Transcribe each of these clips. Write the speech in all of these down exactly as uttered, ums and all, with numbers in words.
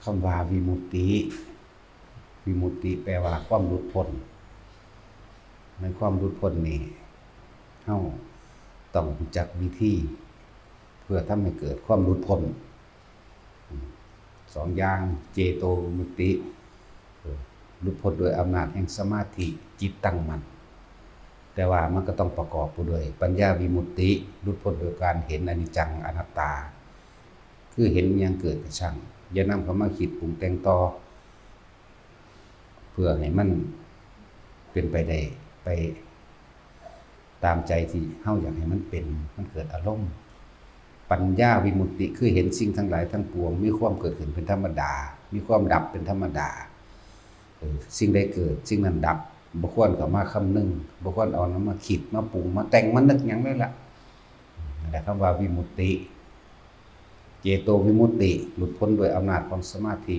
คำว่าวิมุตติ วิมุตติแปลว่าความหลุดพ้น ในความหลุดพ้นนี่ เฮาต้องรู้จักวิธี เพื่อทำให้เกิดความหลุดพ้น สองอย่าง เจโตวิมุตติ เออ หลุดพ้นโดยอำนาจแห่งสมาธิ จิตตั้งมั่น แต่ว่ามันก็ต้องประกอบไปด้วยปัญญาวิมุตติ หลุดพ้นโดยการเห็นอนิจจังอนัตตา คือเห็นอย่างเกิดกับช่าง อย่านำเข้ามาคิดปรุงแต่งต่อ เพื่อให้มันเป็นไปได้ ไปตามใจที่เฮาอยากให้มันเป็น มันเกิดอารมณ์ ปัญญาวิมุตติ คือเห็นสิ่งทั้งหลายทั้งปวง มีความเกิดขึ้นเป็นธรรมดา มีความดับเป็นธรรมดา เออ สิ่งใดเกิด สิ่งนั้นดับ บ่ควรเข้ามาคำนึง บ่ควรเอานำมาคิด มาปรุง มาแต่ง มานึกหยังเลยล่ะ นั่นแหละคำว่าวิมุตติ เจโตวิมุตติ หลุดพ้นด้วยอำนาจของสมาธิ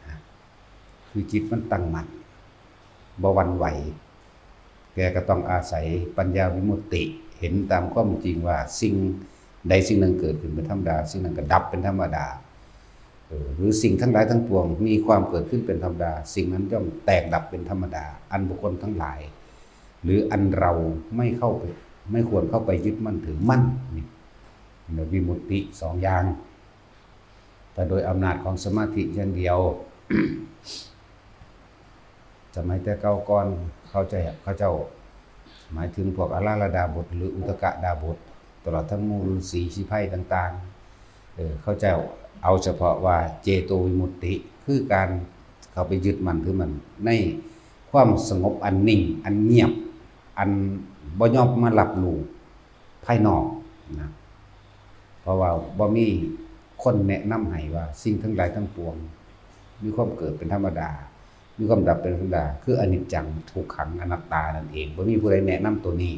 นะ คือจิตมันตั้งมั่น บ่หวั่นไหว แต่ก็ต้องอาศัยปัญญาวิมุตติ เห็นตามความจริงว่าสิ่งใดสิ่งหนึ่งเกิดขึ้นเป็นธรรมดา สิ่งนั้นก็ดับเป็นธรรมดา เออ หรือสิ่งทั้งหลายทั้งปวงมีความเกิดขึ้นเป็นธรรมดา สิ่งนั้นย่อมแตกดับเป็นธรรมดา อันบุคคลทั้งหลาย หรืออันเราไม่เข้าไป ไม่ควรเข้าไปยึดมั่นถือมั่น นี่ วิมุตติสองอย่าง แต่โดยอำนาจของสมาธิอย่างเดียว สมัยแต่เก่าก่อน เขาเจ้า เขาเจ้า หมายถึงพวกอาราลดาบท หรืออุทกดาบท ตลอดทั้งหมู่ฤๅษีชีไพรต่างๆ เออ เขาเจ้าเอาเฉพาะว่าเจโตวิมุตติ คือการเข้าไปยึดมั่นถือมั่นในความสงบอันนิ่ง อันเงียบ อันบ่ยอมมารับรู้ภายนอกนะ เพราะว่าบ่มีคนแนะนำให้ว่าสิ่งทั้งหลายทั้งปวง มีความเกิดเป็นธรรมดา มีความดับเป็นธรรมดา คืออนิจจัง ทุกขัง อนัตตานั่นเอง บ่มีผู้ใดแนะนำตัวนี้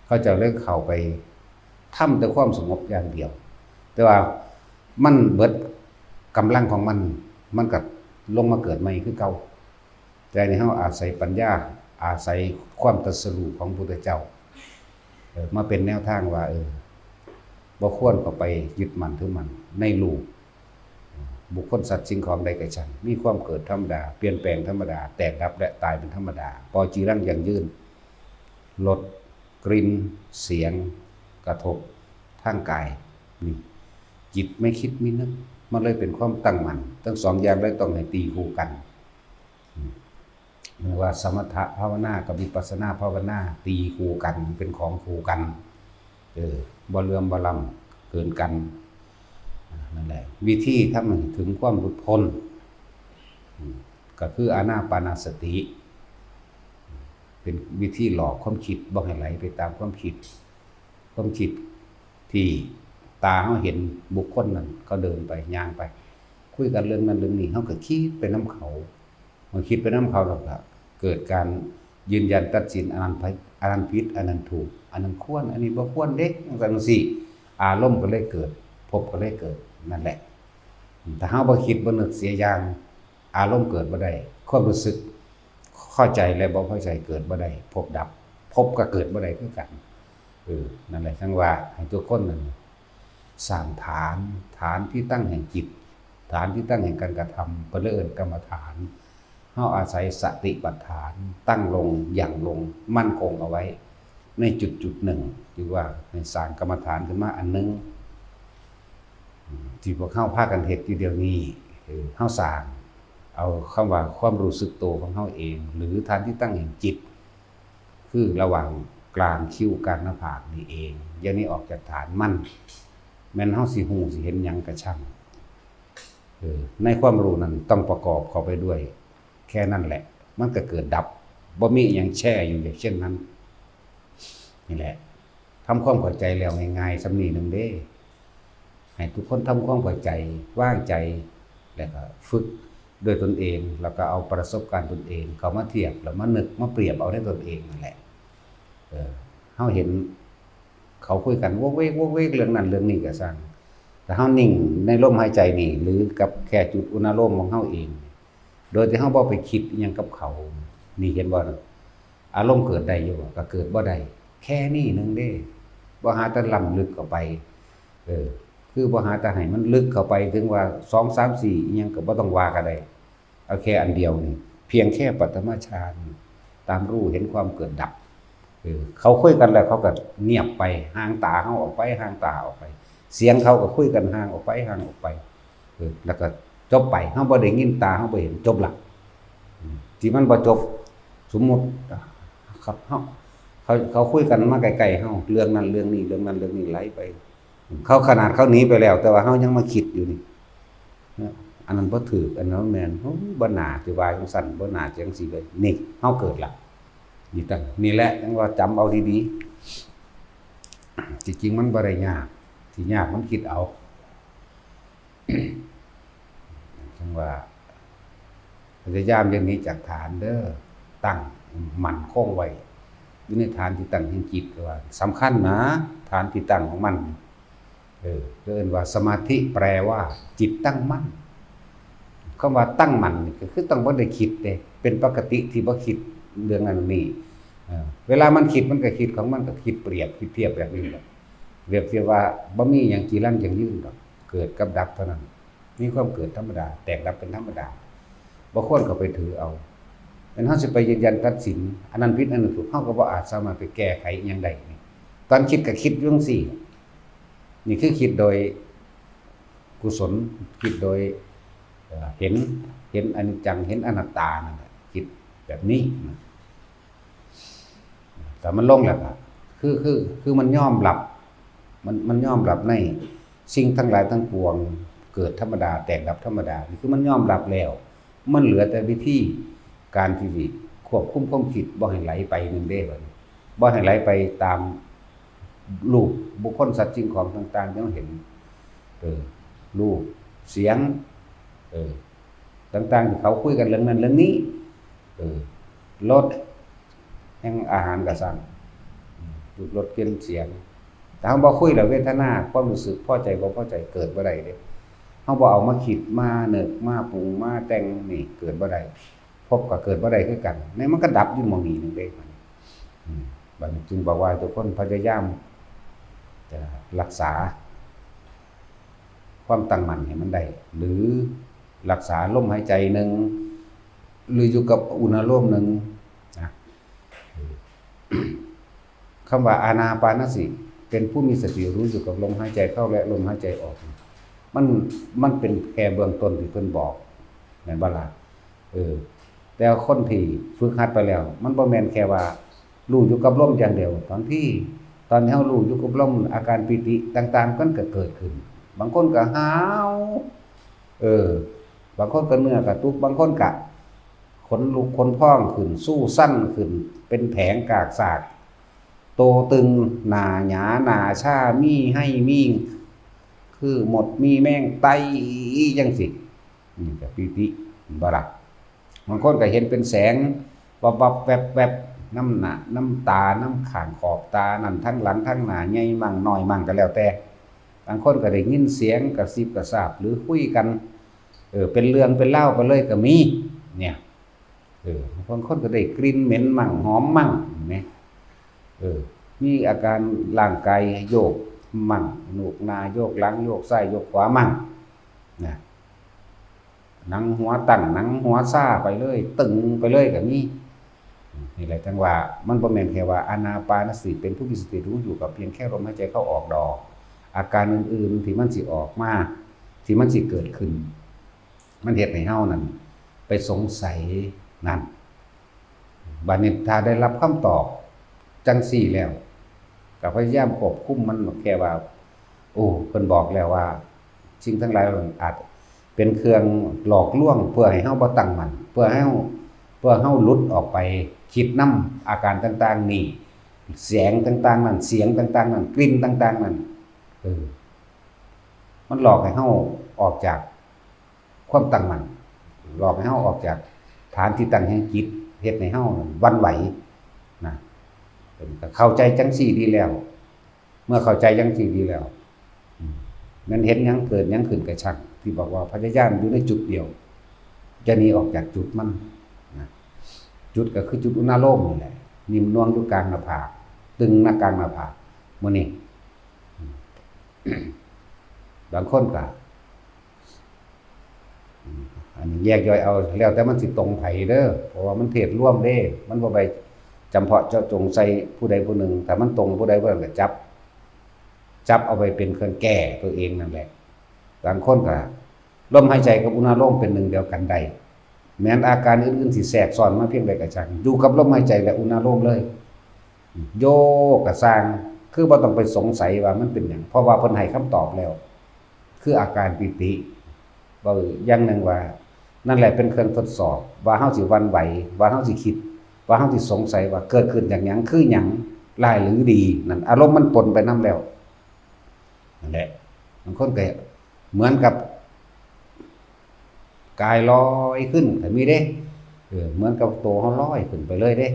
เขาเจ้าเลยเข้าไปทำแต่ความสงบอย่างเดียว แต่ว่ามันเบิดกำลังของมัน มันก็ลงมาเกิดใหม่คือเก่า แต่นี่เฮาอาศัยปัญญา อาศัยความตรัสรู้ของพุทธเจ้า เออ มาเป็นแนวทางว่า เออ บ่ควรเข้าไปยึดมั่นถือมั่นในรูป บุคคลสัตว์สิ่งของใดก็ช่าง มีความเกิดธรรมดา เปลี่ยนแปลงธรรมดา แตกดับและตายเป็นธรรมดา ปอจีรังยั่งยืน รส กลิ่น เสียง กระทบทางกาย นี่ จิตไม่คิดไม่นึก มันเลยเป็นความตั้งมั่น ทั้งสองอย่างเลยต้องให้ตีคู่กัน อืม เรียกว่าสมถะภาวนากับวิปัสสนาภาวนาตีคู่กัน เป็นของคู่กัน เออ บ่เหลื่อมบ่ล้ำเกินกัน อ่า นั่นแหละ วิธีทำให้ถึงความหลุดพ้น อืม ก็คืออานาปานสติ เป็นวิธีหลอกความคิดบ่ให้ไหลไปตามความคิด ความคิดที่ตาเฮาเห็นบุคคลนั้น เขาเดินไป ย่างไป คุยกันเรื่องนั้นเรื่องนี้ เฮาก็คิดไปนำเขา เมื่อคิดไปนำเขาแล้วก็เกิดการยืนยันตัดสิน อันนั้นผิด อันนั้นผิด อันนั้นถูก อันนั้นควร อันนี้บ่ควรเด้ จั่งซั้นจั่งซี้ อารมณ์ก็เลยเกิด ภพก็เลยเกิด นั่นแหละ ถ้าเฮาบ่คิดบ่นึกเสียอย่าง อารมณ์เกิดบ่ได้ ความรู้สึกพอใจและบ่พอใจเกิดบ่ได้ ภพดับ ภพก็เกิดบ่ได้คือกัน เออ นั่นแหละ จั่งว่าให้ทุกคนนั่นสร้างฐาน ฐานที่ตั้งแห่งจิต ฐานที่ตั้งแห่งการกระทำ เพิ่นเลยเอิ้นกรรมฐาน เฮาอาศัยสติปัฏฐาน ตั้งลง หยั่งลง มั่นคงเอาไว้ ในจุดจุดหนึ่ง หรือว่าให้สร้างกรรมฐานขึ้นมาอันหนึ่ง อืม ที่พวกเฮาพากันเฮ็ดอยู่เดี๋ยวนี้ คือเฮาสร้างเอาคำว่าความรู้สึกตัวของเฮาเอง หรือฐานที่ตั้งแห่งจิต คือระหว่างกลางคิ้วกับหน้าผากนี่เอง อย่างนี้ออกจากฐานมัน แม่นเฮาสิฮู้สิเห็นหยังก็ช่าง เออ ในความรู้นั้นต้องประกอบเข้าไปด้วย แค่นั้นแหละ มันก็เกิดดับ บ่มีอิหยังแช่อยู่อย่างเช่นนั้น นี่แหละ ทำความเข้าใจแล้วง่ายๆ ส่ำนี้หนึ่งเด้ ให้ทุกคนทำความเข้าใจ วางใจ แล้วก็ฝึกด้วยตนเอง แล้วก็เอาประสบการณ์ตนเอง เข้ามาเทียบ แล้วมานึก มาเปรียบเอาในตนเองนั่นแหละ เออ เฮาเห็นเขาคุยกันวกเวกวกเวกเรื่องนั้นเรื่องนี้ก็ช่าง แต่เฮานิ่งในลมหายใจนี่ หรือกับแค่จุดอุณาโลมของเฮาเอง โดยที่เฮาบ่ไปคิดอิหยังกับเขา นี่เห็นบ่น่ะ อารมณ์เกิดได้อยู่บ่ ก็เกิดบ่ได้ แค่นี้หนึ่งเด้ บ่หาแต่ล้ำลึกเข้าไป เออ คือบ่หาแต่ให้มันลึกเข้าไปถึงว่าสอง สาม สี่ อิหยังก็บ่ต้องว่าก็ได้ เอาแค่อันเดียวนี่ เพียงแค่ปฐมฌาน ตามรู้เห็นความเกิดดับ เออ เขาคุยกันแล้วเขาก็เงียบไป ห่างตาเฮาออกไป ห่างตาออกไป เสียงเขาก็คุยกันห่างออกไป ห่างออกไป เออ แล้วก็จบไป เฮาบ่ได้ยิน ตาเฮาบ่เห็น จบละ อืม ที่มันบ่จบ สมมุติ ครับ เฮา เขา เขาคุยกันมาใกล้ๆเฮา เรื่องนั้นเรื่องนี้ เรื่องนั้นเรื่องนี้ไหลไป เขาขนาดเขาหนีไปแล้ว แต่ว่าเฮายังมาคิดอยู่นี่ นะ อันนั้นบ่ถูก อันนั้นบ่แม่น โอ้ย บ่น่าสิว่าจังซั่น บ่น่าจังซี่เลย นี่ เฮาเกิดละ นี่ตั้ง นี่แหละ จั่งว่าจำเอาดีๆ ที่จริงมันบ่ได้ยาก ที่ยากมันคิดเอา จั่งว่า พยายามอย่าหนีจากฐานเด้อ ตั้งมั่นคงไว้ อยู่ในฐานที่ตั้งแห่งจิต ก็ว่าสำคัญนะ ฐานที่ตั้งของมัน เออ เอิ้นว่าสมาธิแปลว่าจิตตั้งมั่น คำว่าตั้งมั่นนี่ก็คือต้องบ่ได้คิดเด้ เป็นปกติที่บ่คิดเรื่องนั้นนี้ เออ เวลามันคิดมันก็คิดของมัน ก็คิดเปรียบคิดเทียบแบบนี้แหละ เปรียบเทียบว่าบ่มีหยังจีรังยั่งยืนดอก เกิดกับดับเท่านั้น มีความเกิดธรรมดา แตกดับเป็นธรรมดา บ่ควรเข้าไปถือเอา แม่นเฮาสิไปยืนยันตัดสิน อันนั้นผิดอันนั้นถูก เฮาก็บ่อาจสามารถไปแก้ไขอิหยังได้นี่ ตอนคิดก็คิดอยู่จั่งซี้ นี่คือคิดโดยกุศล คิดโดย เอ่อ เห็น เห็นอนิจจัง เห็นอนัตตานั่นแหละ คิดแบบนี้นะ แต่มันลงแล้วก็ คือ คือ คือมันยอมรับ มัน มันยอมรับในสิ่งทั้งหลายทั้งปวง เกิดธรรมดา แตกดับธรรมดา นี่คือมันยอมรับแล้ว มันเหลือแต่วิธีการที่สิควบคุมความคิดบ่ให้ไหลไปนั่นเด้ บัดนี้ บ่ให้ไหลไปตามรูปบุคคลสัตว์สิ่งของต่างๆ ที่เฮาเห็น เออ รูป เสียง เออ ต่างๆ ที่เขาคุยกันเรื่องนั้นเรื่องนี้ เออ รส แห่งอาหารก็ซ่าง รูป รส กลิ่น เสียง แต่เฮาบ่คุยแล้ว เวทนา ความรู้สึกพอใจบ่พอใจเกิดบ่ได้เด้ เฮาบ่เอามาคิด มานึก มาปรุง มาแต่ง นี่เกิดบ่ได้ ภพก็เกิดบ่ได้คือกัน ในมันก็ดับอยู่หม่องนี้หนึ่งเด้ อืม บัดนี้จึงบอกว่าทุกคนพยายามจะรักษาความตั้งมั่นให้มันได้ หรือรักษาลมหายใจหนึ่ง หรืออยู่กับอุณาโลมหนึ่งนะ คำว่าอานาปานสติ เป็นผู้มีสติรู้อยู่กับลมหายใจเข้าและลมหายใจออก มัน มันเป็นแค่เบื้องต้นที่เพิ่นบอก แม่นบ่ล่ะ เออ แต่คนที่ฝึกหัดไปแล้ว มันบ่แม่นแค่ว่ารู้อยู่กับลมอย่างเดียว บางทีตอนที่เฮารู้อยู่กับลม อาการปีติต่างๆ มันก็เกิดขึ้น บางคนก็หาว เออ บางคนก็เนื้อกระตุก บางคนก็ขนลุกขนพองขึ้น สู้สั่นขึ้น เป็นแผงกากซาก โตตึง หน้าหยา หน้าชา มีไฮ มี คือมด มีแมงไต่จั่งซี้ นี่ก็ปีติ บ่ล่ะ บางคนก็เห็นเป็นแสง วับวับแวบแวบ นำหน้า นำตา นำข้างขอบตา นั่นทั้งหลังทั้งหน้า ใหญ่มั่งน้อยมั่งก็แล้วแต่ บางคนก็ได้ยินเสียงกระซิบกระซาบ หรือคุยกัน เออ เป็นเรื่องเป็นราวไปเลยก็มี เนี่ย เออ บางคนก็ได้กลิ่นเหม็นมั่ง หอมมั่ง เห็นไหม เออ มีอาการร่างกายโยกมั่ง โยกหน้า โยกหลัง โยกซ้าย โยกขวามั่ง นะ หนังหัวตั้ง หนังหัวชาไปเลย ตึงไปเลยก็มี นี่แหละจั่งว่า มันบ่แม่นแค่ว่าอานาปานสติ เป็นผู้มีสติรู้อยู่กับเพียงแค่ลมหายใจเข้าออกดอก อาการอื่นๆ ที่มันสิออกมา ที่มันสิเกิดขึ้น มันเฮ็ดให้เฮานั่นไปสงสัยนั่น บัดนี้ถ้าได้รับคำตอบจั่งซี้แล้ว ก็พยายามควบคุมมัน แค่ว่า โอ้ เพิ่นบอกแล้วว่า สิ่งทั้งหลายเหล่านั้นอาจเป็นเครื่องหลอกลวง เพื่อให้เฮาบ่ตั้งมั่น เพื่อให้เฮา เพื่อเฮาหลุดออกไปคิดนำอาการต่างๆ นี่ แสงต่างๆ นั่น เสียงต่างๆ นั่น กลิ่นต่างๆ นั่น เออ มันหลอกให้เฮาออกจากความตั้งมั่น หลอกให้เฮาออกจากฐานที่ตั้งแห่งจิต เฮ็ดให้เฮาหวั่นไหวนะ เออ ก็เข้าใจจั่งซี้ดีแล้ว เมื่อเข้าใจจั่งซี้ดีแล้ว อืม แม่นเห็นหยังเกิดหยังขึ้นก็ช่าง ที่บอกว่าพยายามอยู่ในจุดเดียว อย่าหนีออกจากจุดมันนะ จุดก็คือจุดอุณาโลมนี่แหละ นิ่มนวลอยู่กลางหน้าผาก ตึงหน้ากลางหน้าผาก มื้อนี้ อืม บางคนก็ อืม อันนี้แยกย่อยเอา แล้วแต่มันสิตรงไผเด้อ เพราะว่ามันเทศน์รวมเด้ มันบ่ไปจำเพาะเจาะจงใส่ผู้ใดผู้หนึ่ง ถ้ามันตรงผู้ใดผู้นั้นก็จับ จับเอาไปเป็นเครื่องแก้ตัวเองนั่นแหละ บางคนก็ ลมหายใจกับอุณาโลมเป็นหนึ่งเดียวกันได้ แม้นอาการอื่นๆสิแทรกซ้อนมาเพียงใดก็ช่าง อยู่กับลมหายใจและอุณาโลมเลย โยกก็ซ่าง คือบ่ต้องไปสงสัยว่ามันเป็นหยัง เพราะว่าเพิ่นให้คำตอบแล้ว คืออาการปีติ เว้าอย่างหนึ่งว่า นั่นแหละเป็นเครื่องทดสอบ ว่าเฮาสิหวั่นไหว ว่าเฮาสิคิด ว่าเฮาสิสงสัยว่าเกิดขึ้นจากหยัง คือหยัง ร้ายหรือดี นั่น อารมณ์มันปนไปนำแล้ว นั่นแหละ บางคนก็เหมือนกับ กายลอยขึ้นก็มีเด้ เออ เหมือนกับตัวเฮาลอยขึ้นไปเลยเด้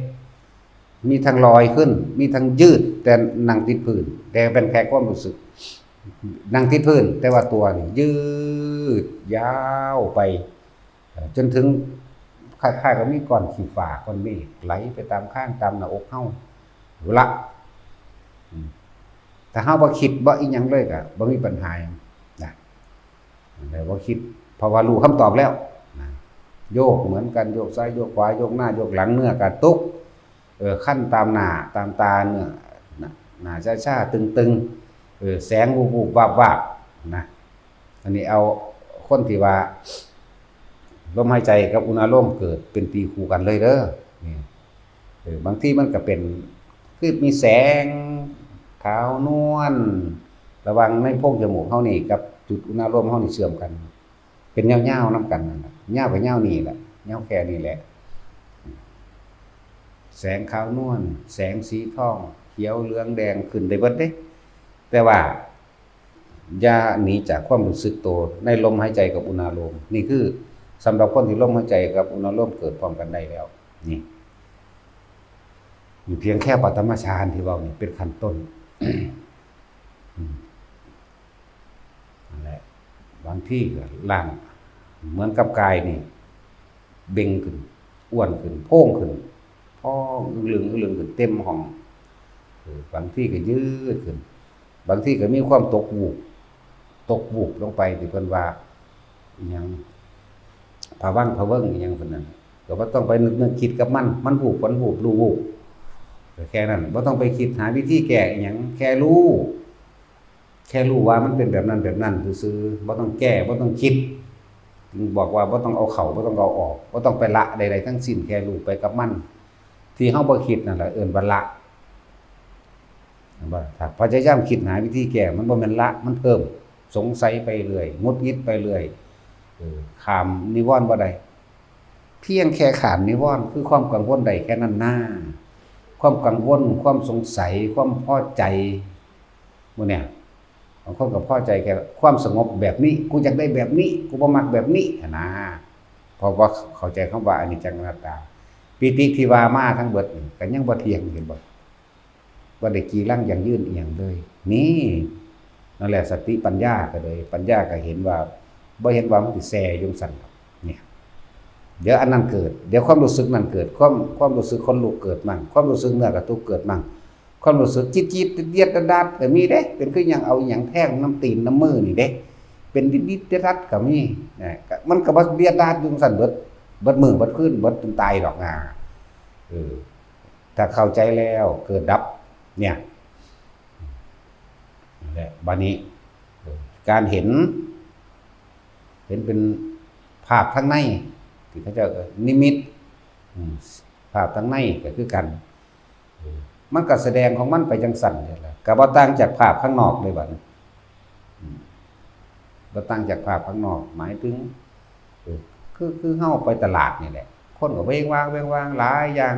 มีทั้งลอยขึ้น มีทั้งยืด แต่นั่งติดพื้น แต่เป็นแค่ความรู้สึก นั่งติดพื้น แต่ว่าตัวนี่ยืดยาวไป เอ่อ จนถึงคล้ายๆกับมีก้อนขี้ฟ้าก้อนเมฆไหลไปตามคางตามหน้าอกเฮา เอาละ อืม ถ้าเฮาบ่คิดบ่อิหยังเลยก็บ่มีปัญหาหยังนะ แต่บ่คิด เพราะว่ารู้คำตอบแล้วนะ โยกเหมือนกัน โยกซ้ายโยกขวา โยกหน้าโยกหลัง เนื้อกระตุก เออ คันตามหน้าตามตา เนื้อ หน้า หน้าชาๆ ตึงๆ เออ แสงวูบๆ วาบๆ นะ อันนี้เอาคนที่ว่า ลมหายใจกับอุณาโลมเกิดเป็นตีคู่กันเลยเด้อ นี่ เออ บางทีมันก็เป็น คือมีแสงขาวนวล ระหว่างในโพรงจมูกเฮานี่กับจุดอุณาโลมเฮานี่เชื่อมกัน เป็นยาวๆนำกันนั่นล่ะ ยาวก็ยาวนี่แหละ ยาวแค่นี้แหละ แสงขาวนวล แสงสีทอง เขียว เหลือง แดง ขึ้นได้เบิดเด้ แต่ว่า อย่าหนีจากความรู้สึกตัวในลมหายใจกับอุณาโลม นี่คือสำหรับคนที่ลมหายใจกับอุณาโลมเกิดพร้อมกันได้แล้ว นี่ อยู่เพียงแค่ปฐมฌานที่เว้านี่เป็นขั้นต้น อืม นั่นแหละ บางทีก็ร่างเหมือนกับกายนี่ เบ่งขึ้น อ้วนขึ้น โพร่งขึ้น พองอึ้งลึงอึ้งลึงขึ้นเต็มห้อง เออ บางทีก็ยืดขึ้น บางทีก็มีความตกวูบ ตกวูบลงไปที่เพิ่นว่า อิหยัง ผวังค์ผเวิงค์อิหยังเพิ่นนั่น ก็บ่ต้องไปนึกนึกคิดกับมัน มันวูบ มันวูบ รู้วูบ ก็แค่นั้น บ่ต้องไปคิดหาวิธีแก้อิหยัง แค่รู้ แค่รู้ว่ามันเป็นแบบนั้นแบบนั้นซื่อๆ บ่ต้องแก้ บ่ต้องคิด จึงบอกว่าบ่ต้องเอาเข้า บ่ต้องเอาออก บ่ต้องไปละใดๆทั้งสิ้น แค่รู้ไปกับมัน ที่เฮาบ่คิดนั่นแหละเอิ้นว่าละ เห็นบ่ ถ้าพยายามคิดหาวิธีแก้ มันบ่แม่นละ มันเพิ่ม สงสัยไปเรื่อย หงุดหงิดไปเรื่อย เออ ข้ามนิวรณ์บ่ได้ เพียงแค่ข้ามนิวรณ์ คือความกังวลได้แค่นั้นนา ความกังวล ความสงสัย ความพอใจ หมู่เนี่ย บางคนก็พอใจแค่ความสงบแบบนี้ กูอยากได้แบบนี้ กูบ่มักแบบนี้หั้นนะ เพราะว่าเข้าใจคำว่าอนิจจังอนัตตา ปีติที่ว่ามาทั้งเบิดนี่ก็ยังบ่เที่ยง เห็นบ่ บ่ได้จีรังยั่งยืนอิหยังเลย นี่ นั่นแหละสติปัญญาก็เลย ปัญญาก็เห็นว่า บ่เห็นว่ามันสิแซ่อยู่จั่งซั้นดอก เนี่ย เดี๋ยวอันนั้นเกิด เดี๋ยวความรู้สึกนั้นเกิด ความ ความรู้สึกขนลุกเกิดมั่ง ความรู้สึกเนื้อกระตุกเกิดมั่ง ความรู้สึกจี๊ดๆ เดียดๆ ดัดๆ ก็มีเด้ เป็นคือหยังเอาอิหยังแทงนำตีนนำมือนี่เด้ เป็นดิดๆ ดัดๆ ก็มี นะ ก็ มันก็บ่เดียดดัดอยู่จั่งซั้นเบิด เบิดมื้อเบิดคืน เบิดจนตายดอก อ่า เออ ถ้าเข้าใจแล้วเกิดดับ เนี่ย นั่นแหละ บัดนี้ เออ การเห็น เห็นเป็นภาพทางใน ที่เขาเจ้าเอิ้นนิมิต อืม ภาพทางในก็คือกัน เออ มันก็แสดงของมันไปจั่งซั้นนี่แหละ ก็บ่ต่างจากภาพข้างนอกเลยบัดนี้ อืม บ่ต่างจากภาพข้างนอก หมายถึง เออ คือ คือเฮาไปตลาดนี่แหละ คนก็เว้งว้าง เว้งว้าง หลายอย่าง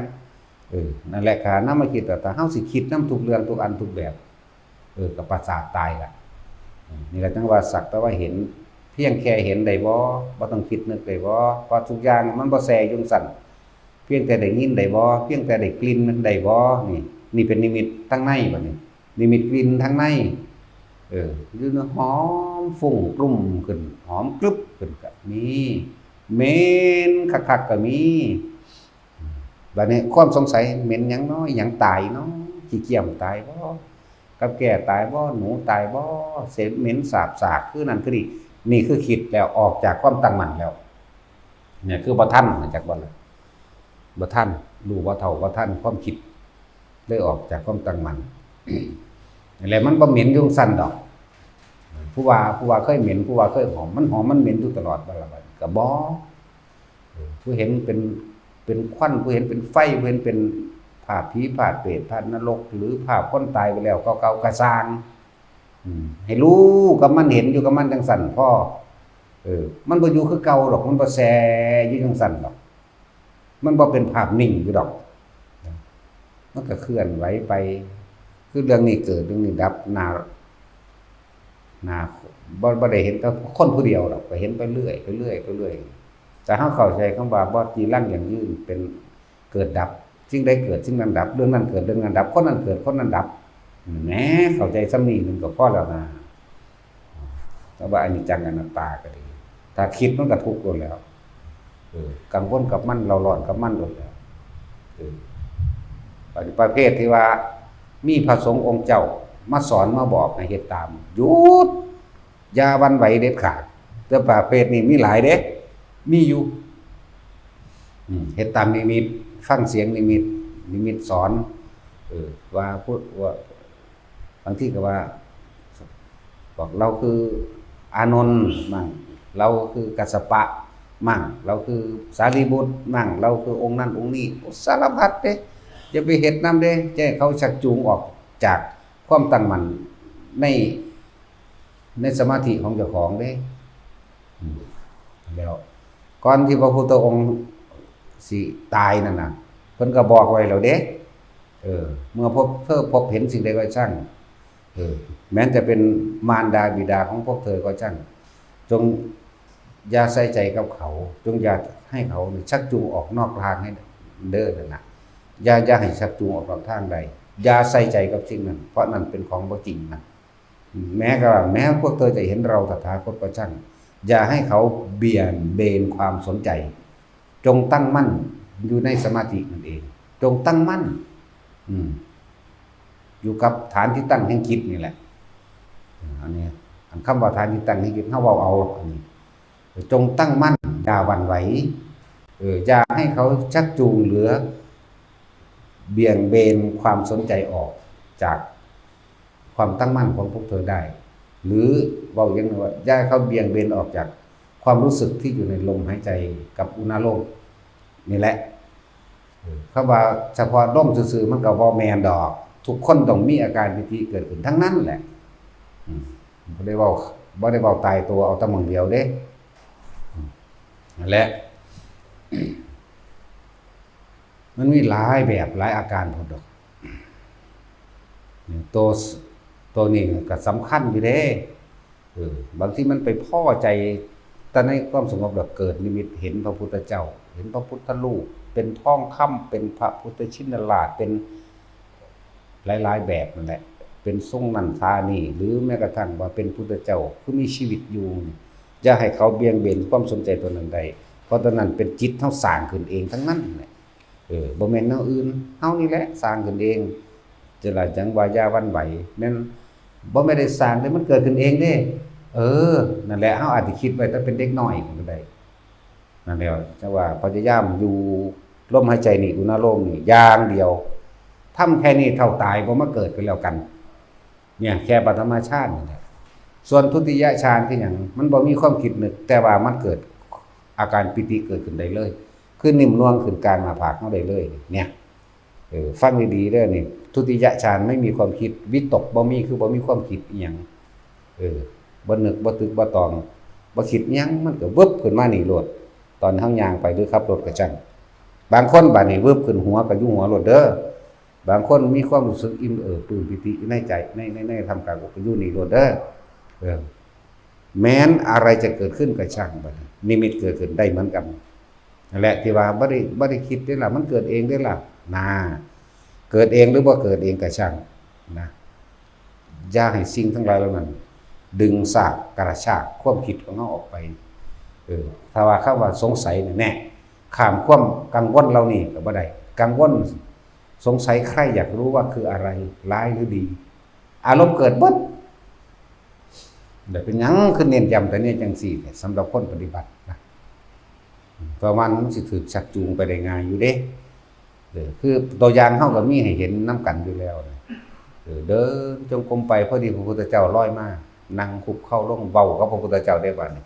เออ นั่นแหละ ก็นำมาคิดว่า ถ้าเฮาสิคิดนำทุกเรื่อง ทุกอัน ทุกแบบ เออ ก็ประสาทตายละ อืม นี่แหละจั่งว่าสักแต่ว่าเห็น เพียงแค่เห็นได้บ่ บ่ต้องคิดนึกได้บ่ เพราะทุกอย่างมันบ่แซ่อยู่จั่งซั้น เพียงแต่ได้ยินได้บ่ เพียงแต่ได้กลิ่นมันได้บ่ นี่ นี่เป็นนิมิตทางในบัดนี้ นิมิตกลิ่นทางใน เออ อยู่ในหอมฟุ้งคลุ้งขึ้น หอมกรึบขึ้นก็มี เหม็นคักๆก็มี บัดนี้ความสงสัย เหม็นหยังน้อ หยังตายน้อ ขี้เกียจตายบ่ กับแก้ตายบ่ หนูตายบ่ เสมเหม็นสาบสากคือนั่นคือนี่ นี่คือคิดแล้วออกจากความตั้งมั่นแล้ว เนี่ยคือบ่ทัน จักบ่ล่ะ บ่ทัน รู้บ่เท่าบ่ทันความคิด เลยออกจากความตั้งมั่น นั่นแหละ มันบ่เหม็นอยู่จั่งซั่นดอก ผู้ว่า ผู้ว่าเคยเหม็น ผู้ว่าเคยหอม มันหอมมันเหม็นอยู่ตลอดบ่ล่ะ บัดนี้ก็บ่ เออ ผู้เห็นเป็น เป็นควัน ผู้เห็นเป็นไฟ ผู้เห็นเป็นภาพผี ภาพเปรต ภาพนรก หรือภาพคนตายไปแล้วเก่าๆ ก็ซ่าง อืม ให้รู้กับมัน เห็นอยู่กับมันจั่งซั่นพอ เออ มันบ่อยู่คือเก่าดอก มันบ่แซ่อยู่จั่งซั่นดอก มันบ่เป็นภาพนิ่งอยู่ดอก มันก็เคลื่อนไหวไป คือเรื่องนี้เกิด เรื่องนี้ดับ หน้า หน้า บ่ บ่ได้เห็นแต่คนผู้เดียวดอก ก็เห็นไปเรื่อย ไปเรื่อย ไปเรื่อย แต่เฮาเข้าใจคำว่าบ่จีรังยั่งยืน เป็นเกิดดับ สิ่งใดเกิดสิ่งนั้นดับ เรื่องนั้นเกิดเรื่องนั้นดับ คนนั้นเกิดคนนั้นดับ แหม เข้าใจส่ำนี้หนึ่งก็พอแล้วนะ แต่ว่าอนิจจังอนัตตาก็ดี ถ้าคิดมันก็ทุกข์โลดแล้ว เออ กังวลกับมัน เร่าร้อนกับมันโลดแล้ว เออ ประเภทที่ว่ามีพระสงฆ์องค์เจ้ามาสอนมาบอกให้เฮ็ดตาม หยุด อย่าหวั่นไหวเด็ดขาด แต่ประเภทนี้มีหลายเด้ มีอยู่ อืม เฮ็ดตามนิมิต ฟังเสียงนิมิต นิมิตสอน เออ ว่าพุทธ ว่า บางทีก็ว่า บอกเราคืออานนท์มั่ง เราคือกัสสปะมั่ง เราคือสารีบุตรมั่ง เราคือองค์นั้นองค์นี้ สารพัดเด้ อย่าไปเฮ็ดนำเด้ จะให้เขาชักจูงออกจากความตั้งมั่นใน ในสมาธิของเจ้าของเด้ อืม แล้ว ก่อนที่พระพุทธองค์สิตายนั่นน่ะ เพิ่นก็บอกไว้แล้วเด้ เออ เมื่อพบเธอพบเห็นสิ่งใดก็ช่าง เออ แม้จะเป็นมารดาบิดาของพวกเธอก็ช่าง จงอย่าใส่ใจกับเขา จงอย่าให้เขาชักจูงออกนอกทางให้เด้อนั่นน่ะ อย่า อย่าให้ชักจูงออกนอกทางใด อย่าใส่ใจกับสิ่งนั้น เพราะนั่นเป็นของบ่จริงนะ แม้ก็ แม้พวกเธอจะเห็นเราตถาคตก็ช่าง อย่าให้เขาเบี่ยงเบนความสนใจ จงตั้งมั่นอยู่ในสมาธินั่นเอง จงตั้งมั่น อืม อยู่กับฐานที่ตั้งแห่งจิตนี่แหละ อันนี้ อันคำว่าฐานที่ตั้งแห่งจิต เฮาเว้าเอา อันนี้ จงตั้งมั่น อย่าหวั่นไหว เออ อย่าให้เขาชักจูงหรือเบี่ยงเบนความสนใจออกจากความตั้งมั่นของพวกเธอได้ หรือเว้าอย่างหนึ่งว่า อย่าให้เขาเบี่ยงเบนออกจากความรู้สึกที่อยู่ในลมหายใจกับอุณาโลมนี่แหละ เออ คำว่าเฉพาะลมซื่อๆ มันก็บ่แม่นดอก ทุกคนต้องมีอาการปีติเกิดขึ้นทั้งนั้นแหละ อืม บ่ได้เว้า บ่ได้เว้าตายตัว เอาแต่หม่องเดียวเด้ อืม นั่นแหละ มันมีหลายแบบหลายอาการพุ้นดอก ตัว ตัวนี้ก็สำคัญอยู่เด้ เออ บางทีมันไปพ้อใจ แต่ในความสงบแบบเกิดนิมิตเห็นพระพุทธเจ้า เห็นพระพุทธรูป เป็นทองคำ เป็นพระพุทธชินราช เป็นหลายๆ แบบนั่นแหละ เป็นทรงนั้นทานี่ หรือแม้กระทั่งว่าเป็นพุทธเจ้า คือมีชีวิตอยู่นี่ อย่าให้เขาเบี่ยงเบนความสนใจตัวนั้นได้ เพราะตัวนั้นเป็นจิตเฮาสร้างขึ้นเองทั้งนั้นแหละ เออ บ่แม่นแนวอื่น เฮานี่แหละสร้างขึ้นเอง จะละจังว่าอย่าหวั่นไหว แม่น บ่แม่นได้สร้างเด้ มันเกิดขึ้นเองเด้ เออ นั่นแหละ เฮาอาจสิคิดไว้แต่เป็นเด็กน้อยก็ได้ นั่นแหละ จังว่าพยายามอยู่ลมหายใจนี่ อุณาโลมนี่อย่างเดียว ทำแค่นี้เท่าตายบ่มาเกิดก็แล้วกัน เนี่ย แค่ปฐมฌานนี่แหละ ส่วนทุติยฌานคือหยัง มันบ่มีความคิดนึก แต่ว่ามันเกิดอาการปีติเกิดขึ้นได้เลย คือนิ่มนวลขึ้นกลางหน้าผากเฮาได้เลย เนี่ย เออ ฟังดีๆเด้อนี่ ทุติยฌานไม่มีความคิด วิตกบ่มี คือบ่มีความคิดอิหยัง เออ บ่นึกบ่ตึกบ่ตอง บ่คิดหยัง มันก็วึบขึ้นมานี่โลด ตอนเฮาย่างไปหรือขับรถก็ช่าง บางคนบาดนี้วึบขึ้นหัวก็อยู่หัวโลดเด้อ บางคนมีความรู้สึกอิ่มเอิบปลื้มปีติในใจ ใน ใน ในท่ามกลางอกก็อยู่นี่โลดเด้อ เออ แม้นอะไรจะเกิดขึ้นก็ช่าง บัดนี้นิมิตเกิดขึ้นได้เหมือนกัน นั่นแหละที่ว่าบ่ได้ บ่ได้คิดเด้ล่ะ มันเกิดเองเด้ล่ะ นะ เกิดเองหรือบ่เกิดเองก็ช่าง นะ อย่าให้สิ่งทั้งหลายเหล่านั้น ดึงซากกระชากความคิดของเฮาออกไป เออ ถ้าว่าคำว่าสงสัยเนี่ย แน่ ข้ามความกังวลเหล่านี้ก็บ่ได้ กังวล สงสัยใคร่อยากรู้ว่าคืออะไร ร้ายหรือดี อารมณ์เกิดเบิด แต่เป็นหยังคือเน้นย้ำแต่เนี่ยจังซี่เนี่ย สำหรับคนปฏิบัตินะ เพราะมันสิถือชักจูงไปได้ง่ายอยู่เด้ เออ คือตัวอย่างเฮาก็มีให้เห็นนำกันอยู่แล้วนะ เออ เดินจงกรมไป พอดีพระพุทธเจ้าลอยมา นั่งคุกเข่าลงเว้ากับพระพุทธเจ้าได้บาดนี้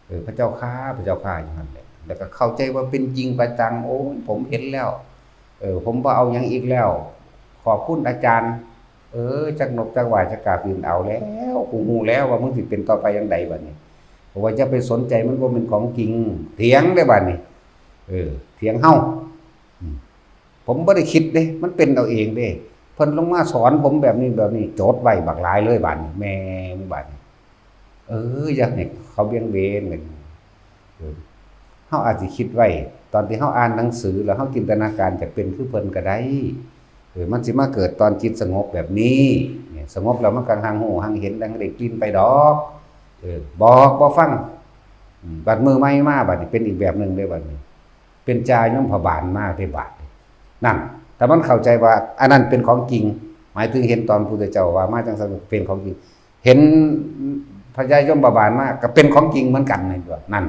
เออ พระเจ้าข้า พระเจ้าข้า อยู่หั่นแหละ แล้วก็เข้าใจว่าเป็นจริงประจัง โอ้ย ผมเห็นแล้ว เออ ผมบ่เอาหยังอีกแล้ว ขอบคุณอาจารย์ เออ จักนกจักหว่าจักกาบิน เอาแล้ว กูฮู้แล้วว่ามึงสิเป็นต่อไปจั่งใดบัดนี้ เพราะว่าอย่าไปสนใจ มันบ่แม่นของจริง เถียงได้บัดนี้ เออ เถียงเฮา อืม ผมบ่ได้คิดเด้ มันเป็นเอาเองเด้ เพิ่นลงมาสอนผมแบบนี้แบบนี้ จดไว้บักหลายเลยบัดนี้ แม่งบัดนี้ เออ อยากให้เขาเบี่ยงเบนกัน เออ เฮาอาจสิคิดไว้ ตอนที่เฮาอ่านหนังสือแล้วเฮาจินตนาการจะเป็นคือเพิ่นก็ได้ เออ มันสิมาเกิดตอนจิตสงบแบบนี้ เนี่ย สงบแล้วมันก็ห่างหูห่างเห็นห่างได้กลิ่นไปดอก เออ บอกบ่ฟัง อืม บัดมื้อใหม่มาบัดนี้เป็นอีกแบบหนึ่งเด้บัดนี้ เป็นจ่ายมพบาลมาเด้บาดนี้ นั่น ถ้ามันเข้าใจว่าอันนั้นเป็นของจริง หมายถึงเห็นตอนพุทธเจ้าว่ามาจังซั่นเป็นของจริง เห็นพญายมบาลมาก็เป็นของจริงเหมือนกันนี่ตัวนั่น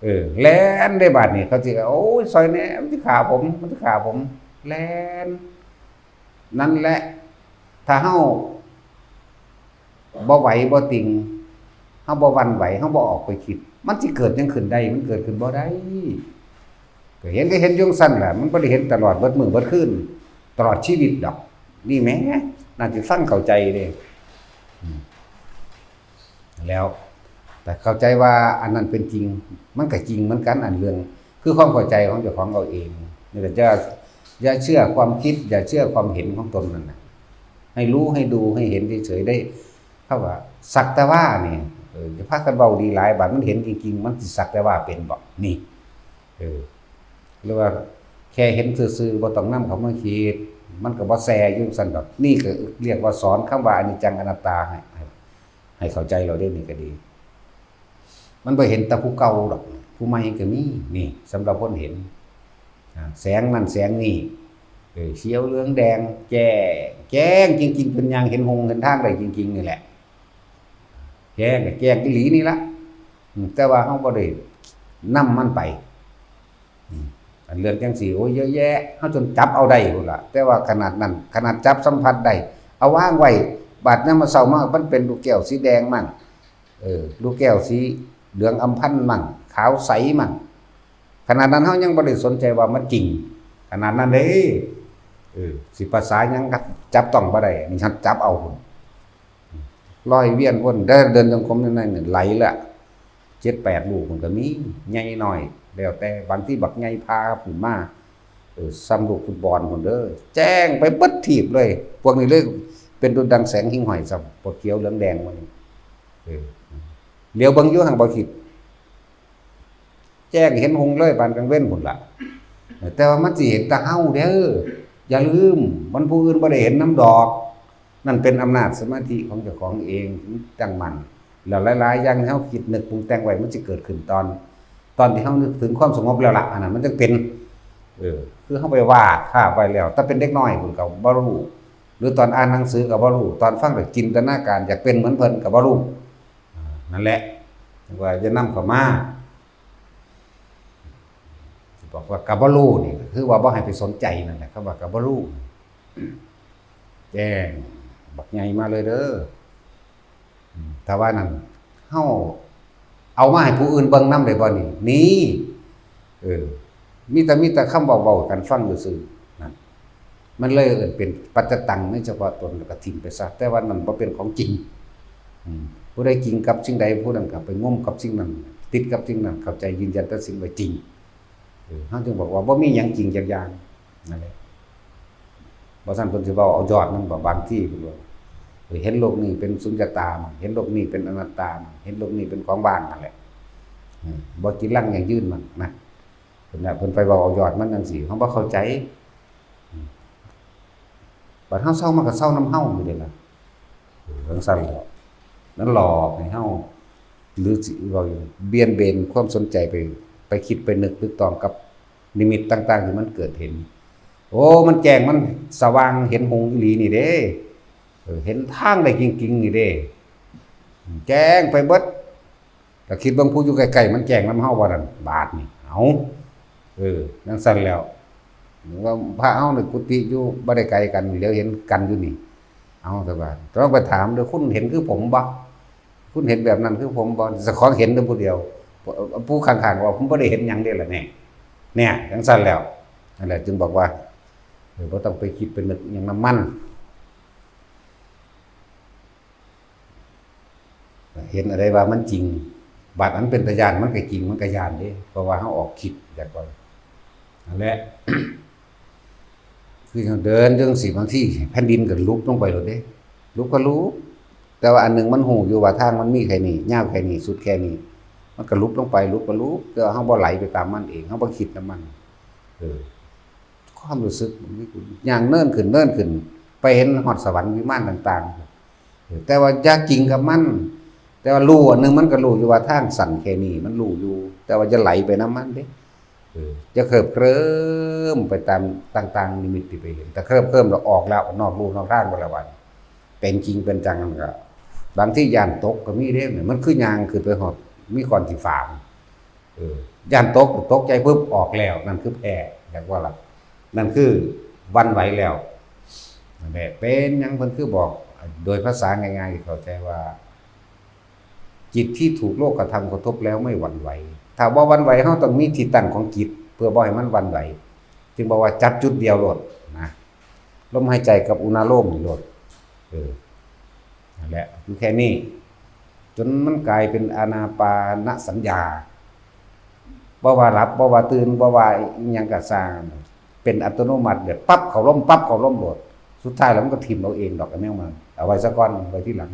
เออ แล่นได้บาดนี้ เขาสิ โอ้ย ซอยแหน่ มันสิฆ่าผม มันสิฆ่าผม แล่น นั่นแหละ ถ้าเฮาบ่ไหวบ่ติง เฮาบ่หวั่นไหว เฮาบ่ออกไปคิด มันสิเกิดหยังขึ้นได้ มันเกิดขึ้นบ่ได้ ก็เห็นก็เห็นอยู่จั่งซั่นแหละ มันบ่ได้เห็นตลอดเบิดมื้อเบิดคืน ตลอดชีวิตดอก นี่แหม น่าสิฟังเข้าใจเด้ อืม แล้ว แต่เข้าใจว่าอันนั้นเป็นจริง มันก็จริงเหมือนกัน อันเรื่อง คือความเข้าใจของเจ้าของเอาเอง นี่ก็อย่า อย่าเชื่อความคิด อย่าเชื่อความเห็นของตนนั่นน่ะ ให้รู้ ให้ดู ให้เห็นเฉยๆ ได้ เขาว่า สักแต่ว่านี่ เออ อย่าพากันเว้าดีหลาย บาดมันเห็นจริงๆ มันสิสักแต่ว่าเป็นบ่ นี่ เออ หรือว่าแค่เห็นซื่อๆ บ่ต้องนำเข้ามาคิด มันก็บ่แซ่อยู่จั่งซั่นดอก นี่ก็เรียกว่าสอนคำว่าอนิจจังอนัตตาให้ ให้ ให้เข้าใจเราได้นี่ก็ดี มันบ่เห็นแต่ผู้เก่าดอก ผู้ใหม่ก็มี นี่ สำหรับคนเห็น อ่า แสงนั่นแสงนี่ เออ เขียวเหลืองแดง แจ้ง แจ้งจริงๆ จนย่างเห็นหงเห็นทางได้จริงๆ นี่แหละ แจ้งก็แจ้งอีหลีนี่ละ อืม แต่ว่าเฮาบ่ได้นำมันไป อืม อันเรื่องจังซี่ โอ้ย เยอะแยะ เฮาจนจับเอาได้พุ้นล่ะ แต่ว่าขนาดนั้น ขนาดจับสัมผัสได้ เอาวางไว้ บาดยามมื้อเช้ามา มันเป็นลูกแก้วสีแดงมั่ง เออ ลูกแก้วสีเหลืองอำพันมั่ง ขาวใสมั่ง ขนาดนั้นเฮายังบ่ได้สนใจว่ามันจริง ขนาดนั้นเด้ เออ สิภาษาหยังก็จับต้องบ่ได้ นี่เฮาจับเอาพุ้น ลอยเวียนวน เดิน เดินจงกรมอยู่ในนี่ไหลละ เจ็ดแปดลูกมันก็มี ใหญ่น้อย แล้วแต่ บางทีบักใหญ่พาขึ้นมา เออ ส่ำลูกฟุตบอลพุ้นเด้อ แจ้งไปเบิดทีบเลย พวกนี้เลยเป็นดุจดังแสงหิ่งห้อยซ้ำ พวกเขียวเหลืองแดงพวกนี้ เออ เหลียวเบิ่งอยู่หั่นบ่คิด แจ้งเห็นหงเลยปานกลางเว็นพุ้นล่ะ แต่ว่ามันสิเห็นแต่เฮาเด้อ อย่าลืม มันผู้อื่นบ่ได้เห็นนำดอก นั่นเป็นอำนาจสมาธิของเจ้าของเอง ตั้งมั่น แล้วหลายๆ อย่างที่เฮาคิดนึกปรุงแต่งไว้ มันสิเกิดขึ้นตอน ตอนที่เฮานึกถึงความสงบแล้วล่ะ อันนั้นมันจั่งเป็น เออ คือเฮาไปวาดภาพไว้แล้ว แต่เป็นเด็กน้อยพุ้นก็บ่รู้ หรือตอนอ่านหนังสือก็บ่รู้ ตอนฟังก็จินตนาการอยากเป็นเหมือนเพิ่นก็บ่รู้ อ่า นั่นแหละ ว่าอย่านำเข้ามา บอกว่าก็บ่รู้นี่ คือว่าบ่ให้ไปสนใจนั่นแหละ คำว่าก็บ่รู้ แจ้ง บักใหญ่มาเลยเด้อ อืม ถ้าว่านั่น เฮาเอามาให้ผู้อื่นเบิ่งนำได้บ่นี่ นี่ เออ มีแต่ มีแต่คำเว้าๆ กันฟังซื่อๆ นั่น มันเลยเอิ้นเป็นปัจจตังในเฉพาะตน แล้วก็ถิ่มไปซะ แต่ว่านั่นบ่เป็นของจริง อืม ผู้ใดจริงกับสิ่งใด ผู้นั้นก็ไปงมกับสิ่งนั้น ติดกับสิ่งนั้น เข้าใจยืนยันตัดสินว่าจริง เออ เฮาจึงบอกว่าบ่มีหยังจริงจักอย่าง นั่นแหละ บ่ซั้นเพิ่นสิเว้าเอายอดมันบ่ บางทีเพิ่นว่า เออ เห็นโลกนี้เป็นสุญญตามั่ง เห็นโลกนี้เป็นอนัตตามั่ง เห็นโลกนี้เป็นของว่างนั่นแหละ อืม บ่จีรังยั่งยืนมั่งนะ เพิ่นน่ะ เพิ่นไปเว้าเอายอดมันจั่งซี้ เฮาบ่เข้าใจ อืม บัดเฮาเซามันก็เซานำเฮาอยู่เด้ล่ะ เออ จั่งซั่นแหละ มันหลอกให้เฮา หรือสิเว้าอยู่ เบี่ยนเบนความสนใจไป ไปคิดไปนึกตึกตองกับนิมิตต่างๆ ที่มันเกิดเห็น โอ้ มันแจ้ง มันสว่าง เห็นหงส์อีหลีนี่เด้ เออ เห็นทางได้จริงๆ นี่เด้ แจ้งไปเบิด ก็คิดเบิ่งผู้อยู่ใกล้ๆ มันแจ้งนำเฮาบ่นั่น บาดนี่ เอา เออ จั่งซั้นแล้ว ว่าพระเฮาในกุฏิอยู่บ่ได้ไกลกัน เหลียวเห็นกันอยู่นี่ เอา แต่ว่าต้องไปถามเด้อ คุณเห็นคือผมบ่ คุณเห็นแบบนั้นคือผมบ่ เจ้าของเห็นแต่ผู้เดียว ผู้ข้างๆ ว่า "ผมบ่ได้เห็นหยังเด้ล่ะแน่" เนี่ย จั่งซั้นแล้ว นั่นแหละ จึงบอกว่า เออ บ่ต้องไปคิดไปนึกหยังนำมัน เห็นอะไรว่ามันจริง บาดอันเป็นตาย้านมันก็จริง มันก็ย้านเด้ เพราะว่าเฮาออกคิดจากก่อน นั่นแหละ คือจั่งเดินจั่งซี้ บางทีแผ่นดินก็หลุบลงไปโลดเด้ หลุบก็หลุบ แต่ว่าอันหนึ่งมันฮู้อยู่ว่าทางมันมีแค่นี้ ยาวแค่นี้ สุดแค่นี้ มันก็หลุบลงไป หลุบก็หลุบ แต่ว่าเฮาบ่ไหลไปตามมันเอง เฮาบ่คิดนำมัน เออ ความรู้สึกมันมี ย่างเนินขึ้น เนินขึ้น ไปเห็นฮอดสวรรค์วิมานต่างๆ เออ แต่ว่าอย่าจริงกับมัน แต่ว่ารู้อันหนึ่งมันก็รู้อยู่ว่าทางสั้นแค่นี้ มันรู้อยู่ แต่ว่าอย่าไหลไปนำมันเด้ เออ อย่าเคลิบเคลิ้มไปตามต่างๆ นิมิตที่ไปเห็น แต่เคลิบเคลิ้มแล้วออกแล้ว นอกลู่นอกทางไปแล้ว ว่าเป็นจริงเป็นจังนั่นก็ บางทีย้านตกก็มีเด้ มันคือย่างขึ้นไปฮอด มีก้อนขี้ฝาง เออ ย้านตก ตกใจปุ๊บ ออกแล้ว นั่นคือแพ้ อยากว่าล่ะ นั่นคือหวั่นไหวแล้ว นั่นแหละ เป็นหยังเพิ่นคือบอก โดยภาษาง่ายๆ ที่เข้าใจว่า จิตที่ถูกโลกธรรมกระทบแล้วไม่หวั่นไหว ถ้าบ่หวั่นไหว เฮาต้องมีที่ตั้งของจิต เพื่อบ่ให้มันหวั่นไหว จึงบอกว่าจับจุดเดียวโลดนะ ลมหายใจกับอุณาโลมนี่โลด เออ นั่นแหละ อยู่แค่นี้ จนมันกลายเป็นอานาปานสัญญา บ่ว่าหลับ บ่ว่าตื่น บ่ว่าอิหยังก็ซ่าง เป็นอัตโนมัติ แบบปั๊บเข้าลม ปั๊บเข้าลมโลด สุดท้ายแล้วมันก็ถิ่มเอาเองดอก อันแนวมัน เอาไว้ซะก่อน ไว้ทีหลัง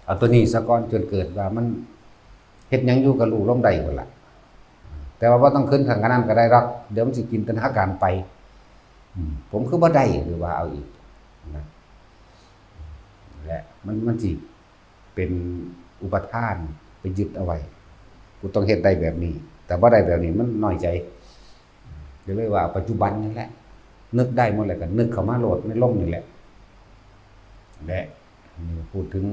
เอาตัวนี้ซะก่อน จนเกิดว่ามันเฮ็ดหยังอยู่ก็รู้ลมได้พุ่นล่ะ แต่ว่าบ่ต้องขึ้นขั้นขนาดนั้นก็ได้ดอก เดี๋ยวมันสิจินตนาการไป อืม ผมคือบ่ได้ หรือว่าเอาอีกนะ และมัน มันสิเป็นอุปาทาน ไปยึดเอาไว้ กูต้องเฮ็ดได้แบบนี้ แต่บ่ได้แบบนี้มันน้อยใจ ก็เลยว่าปัจจุบันนี่แหละ นึกได้หมดแล้วก็นึกเข้ามาโลดในลมนี่แหละ และนี่พูดถึง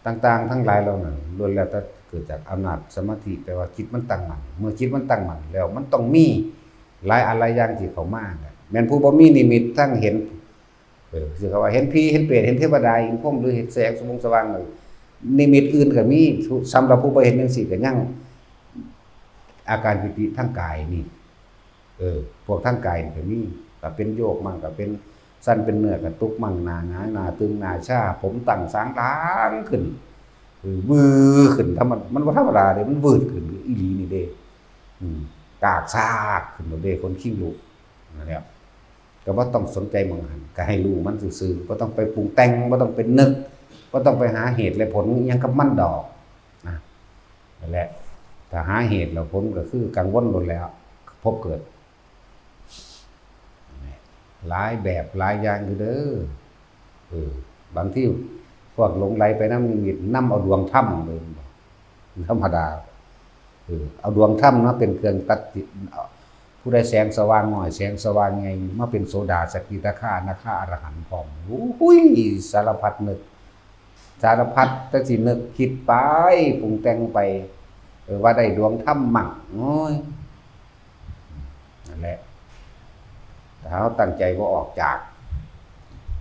ต่างๆ ทั้งหลายเหล่านั้น ล้วนแล้วแต่เกิดจากอำนาจสมาธิ แปลว่าจิตมันตั้งมั่น เมื่อจิตมันตั้งมั่นแล้ว มันต้องมีหลายอันหลายอย่างที่เข้ามาเนี่ย แม่นผู้บ่มีนิมิตทั้งเห็น เออ สิเขาว่าเห็นผี เห็นเปรต เห็นเทวดา เห็นพรหม หรือเห็นแสงสว่างสว่างเลย นิมิตอื่นก็มี สำหรับผู้บ่เห็นจั่งซี้ก็ยัง อาการปีติทางกายนี่ เออ พวกทางกายนี่ก็มี ก็เป็นโยกมั่ง ก็เป็นสั่นเป็นเนื้อกระตุกมั่ง หน้าหงาย หน้าตึง หน้าชา ผมตั้งสางหลังขึ้น เออ วือขึ้น ธรรมดา มันบ่ธรรมดาเด้ มันวืดขึ้นอีหลีนี่เด้ อืม กากซากขึ้นโลดเด้ ขนคิงลุก นั่นแหละ ก็บ่ต้องสนใจหม่องหั้น ก็ให้รู้มันซื่อๆ บ่ต้องไปปรุงแต่ง บ่ต้องไปนึก บ่ต้องไปหาเหตุและผลอิหยังกับมันดอก นะ นั่นแหละ ถ้าหาเหตุแล้วผลก็คือกังวลโลดแล้ว พบเกิด หลายแบบหลายอย่างอยู่เด้อ เออ บางทีพวกหลงไหลไปนำนิมิต นำเอาดวงธรรมเลย ธรรมดา เออ เอาดวงธรรมมาเป็นเครื่องตัดสิน เอา ผู้ใดแสงสว่างน้อย แสงสว่างใหญ่ มาเป็นโสดา สกิทาคา อนาคา อรหันต์พร้อม โอ้ย สารพัดนึก สารพัดแต่สินึกคิดไป ปรุงแต่งไป เออ ว่าได้ดวงธรรมมั่ง โอ้ย นั่นแหละ ถ้าเฮาตั้งใจบ่ออกจาก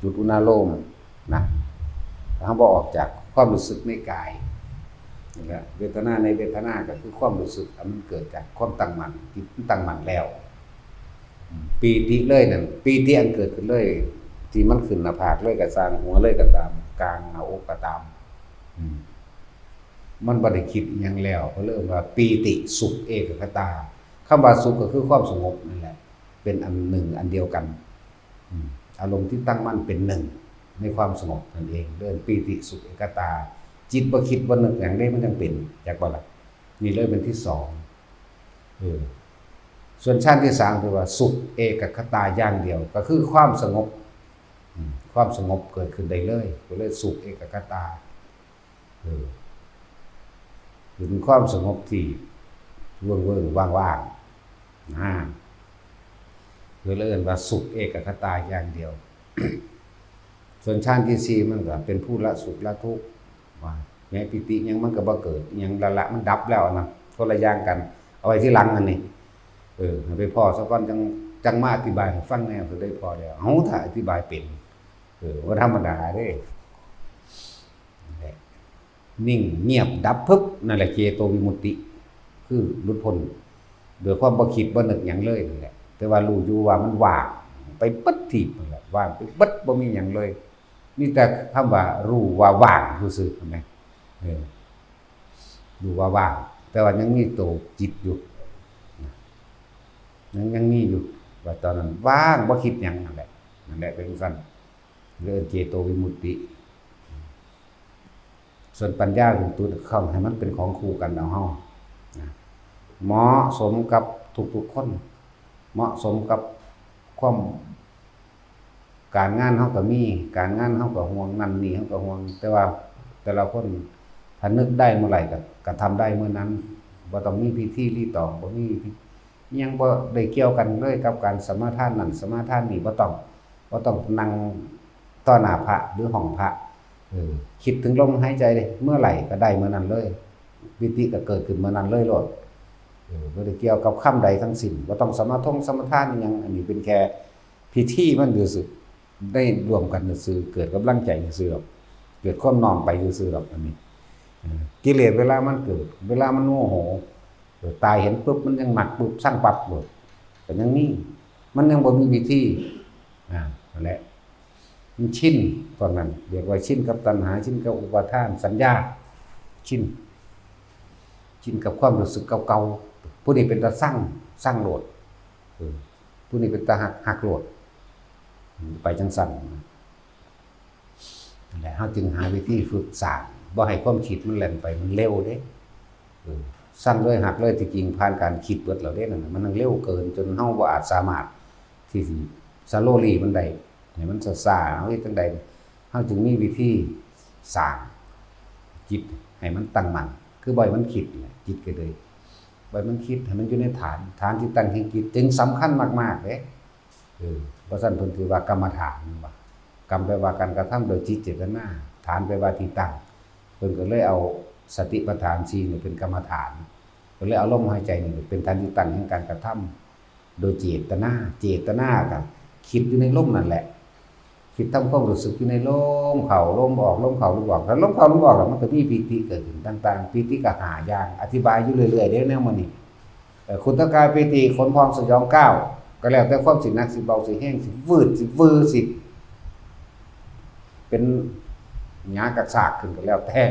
จุดอุณาโลมนะ ถ้าเฮาบ่ออกจากความรู้สึกในกาย นี่แหละ เวทนาในเวทนาก็คือความรู้สึกอันมันเกิดจากความตั้งมั่น จิตมันตั้งมั่นแล้ว ปีติเลยนั่น ปีติอันเกิดขึ้นเลย ที่มันขึ้นหน้าผากเลยก็ซ่าง หัวเลยก็ตาม กลางหน้าอกก็ตาม อืม มันบ่ได้คิดอิหยังแล้ว เขาเรียกว่าปีติสุขเอกัคคตา คำว่าสุขก็คือความสงบนั่นแหละ เป็นอันหนึ่งอันเดียวกัน อืม อารมณ์ที่ตั้งมั่นเป็นหนึ่งในความสงบนั่นเอง เรียกปีติสุขเอกัคคตา จิตบ่คิดบ่นึกหยังเด้ มันจั่งเป็น จักบ่ล่ะ นี่เลยเป็นที่สอง เออ ส่วนฌานที่สามคือว่าสุขเอกัคคตาอย่างเดียว ก็คือความสงบ อืม ความสงบเกิดขึ้นได้เลย ก็เลยสุขเอกัคคตา เออ เป็นความสงบที่เวิ้งๆ ว่างๆ นะ คือเรียกว่าสุขเอกัคคตาอย่างเดียว ส่วนฌานที่สี่มันก็เป็นผู้ละสุขละทุกข์ ว่าแม้ปีติหยังมันก็บ่เกิด อิหยังละละมันดับแล้วนะ คนละอย่างกัน เอาไว้ทีหลังอันนี้ เออ ให้ไปพ้อซะก่อน จั่ง จั่งมาอธิบายให้ฟังแหน่ สิได้พ้อแล้ว เอ้า ถ้าอธิบายเป็น เออ บ่ธรรมดาเด้ นั่นแหละ นิ่งเงียบดับพึบ นั่นแหละเจโตวิมุตติ คือหลุดพ้น โดยความบ่คิดบ่นึกหยังเลยนั่นแหละ แต่ว่ารู้อยู่ว่ามันว่างไปเบิดทีบนั่นแหละ ว่างไปเบิด บ่มีหยังเลย มีแต่คำว่ารู้ว่าว่างซื่อๆ เห็นไหม เออ รู้ว่าว่าง แต่ว่ายังมีตัวจิตอยู่ ยัง ยังมีอยู่ ว่าตอนนั้นว่างบ่คิดหยังนั่นแหละ นั่นแหละเป็นจั่งซั้น เรียกเจโตวิมุตติ ส่วนปัญญาคือตัวเข้าให้มันเป็นของคู่กันเอาเฮา นะ เหมาะสมกับทุกๆคน เหมาะสมกับความ การงานเฮาก็มี การงานเฮาก็ห่วง นั่นนี่เฮาก็ห่วง แต่ว่าแต่ละคนถ้านึกได้เมื่อไหร่ก็ ก็ทำได้เมื่อนั้น บ่ต้องมีพิธีรีตอง บ่มีพิ อิหยังบ่ได้เกี่ยวกันเลยกับการสมาทานนั่นสมาทานนี่ บ่ต้อง บ่ต้องนั่งต่อหน้าพระหรือห้องพระ เออ คิดถึงลมหายใจเมื่อไหร่ก็ได้เมื่อนั้นเลย ปีติก็เกิดขึ้นเมื่อนั้นเลยโลด เออ บ่ได้เกี่ยวกับคำใดทั้งสิ้น บ่ต้องสมาทงสมาทานอิหยัง อันนี้เป็นแค่พิธีมันซื่อๆ ได้ร่วมกันซื่อๆ เกิดกำลังใจซื่อๆ เกิดความน้อมไปซื่อๆ ดอกอันนี้ เออ กิเลสเวลามันเกิด เวลามันโมโห เออ ตาเห็นปุ๊บมันยังมักปุ๊บ ซังปั๊บโลด ก็ยังมี มันยังบ่มีวิธี อ่า นั่นแหละ มันชิน ตอนนั้นเรียกว่าชินกับตัณหา ชินกับอุปาทาน สัญญา ชิน ชินกับความรู้สึกเก่าๆ ผู้นี้เป็นตาซัง ซังโลด เออ ผู้นี้เป็นตาฮัก ฮักโลด ไปจั่งซั้น นั่นแหละ เฮาจึงหาวิธีฝึกสร้าง บ่ให้ความคิดมันแล่นไป มันเร็วเด้ เออ ซังเลยฮักเลย ที่จริงผ่านการคิดเบิดแล้วเด้นั่นน่ะ มันยังเร็วเกินจนเฮาบ่อาจสามารถที่สิ slowly มันได้ ให้มันช้าๆ เฮาเฮ็ดจั่งใด เฮาจึงมีวิธีสร้างจิตให้มันตั้งมั่น คือบ่ให้มันคิดนี่แหละ จิตก็เลย บ่ให้มันคิด ให้มันอยู่ในฐาน ฐานที่ตั้งแห่งจิต จึงสำคัญมากๆ เด้ เออ เพราะฉะนั้นเพิ่นถือว่ากรรมฐาน ว่ากรรมแปลว่าการกระทำโดยจิตเจตนา ฐานแปลว่าที่ตั้ง เพิ่นก็เลยเอาสติปัฏฐานสี่นี่เป็นกรรมฐาน ก็เลยเอาลมหายใจนี่เป็นฐานที่ตั้งแห่งการกระทำ โดยเจตนา เจตนาก็คิดอยู่ในลมนั่นแหละ คิดทำความรู้สึกอยู่ในลมเข้าลมออก ลมเข้าลมออก ถ้าลมเข้าลมออกแล้วมันก็มีปีติเกิดขึ้นต่างๆ ปีติก็ห้าอย่าง อธิบายอยู่เรื่อยๆ เด้แนวมื้อนี้ เอ่อ ขุตกายปีติ ขนพองสยองก้าว ก็แล้วแต่ความสิหนักสิเบาสิแฮงสิวืดสิวือสิ เป็นหยากระซากขึ้นก็แล้วแต่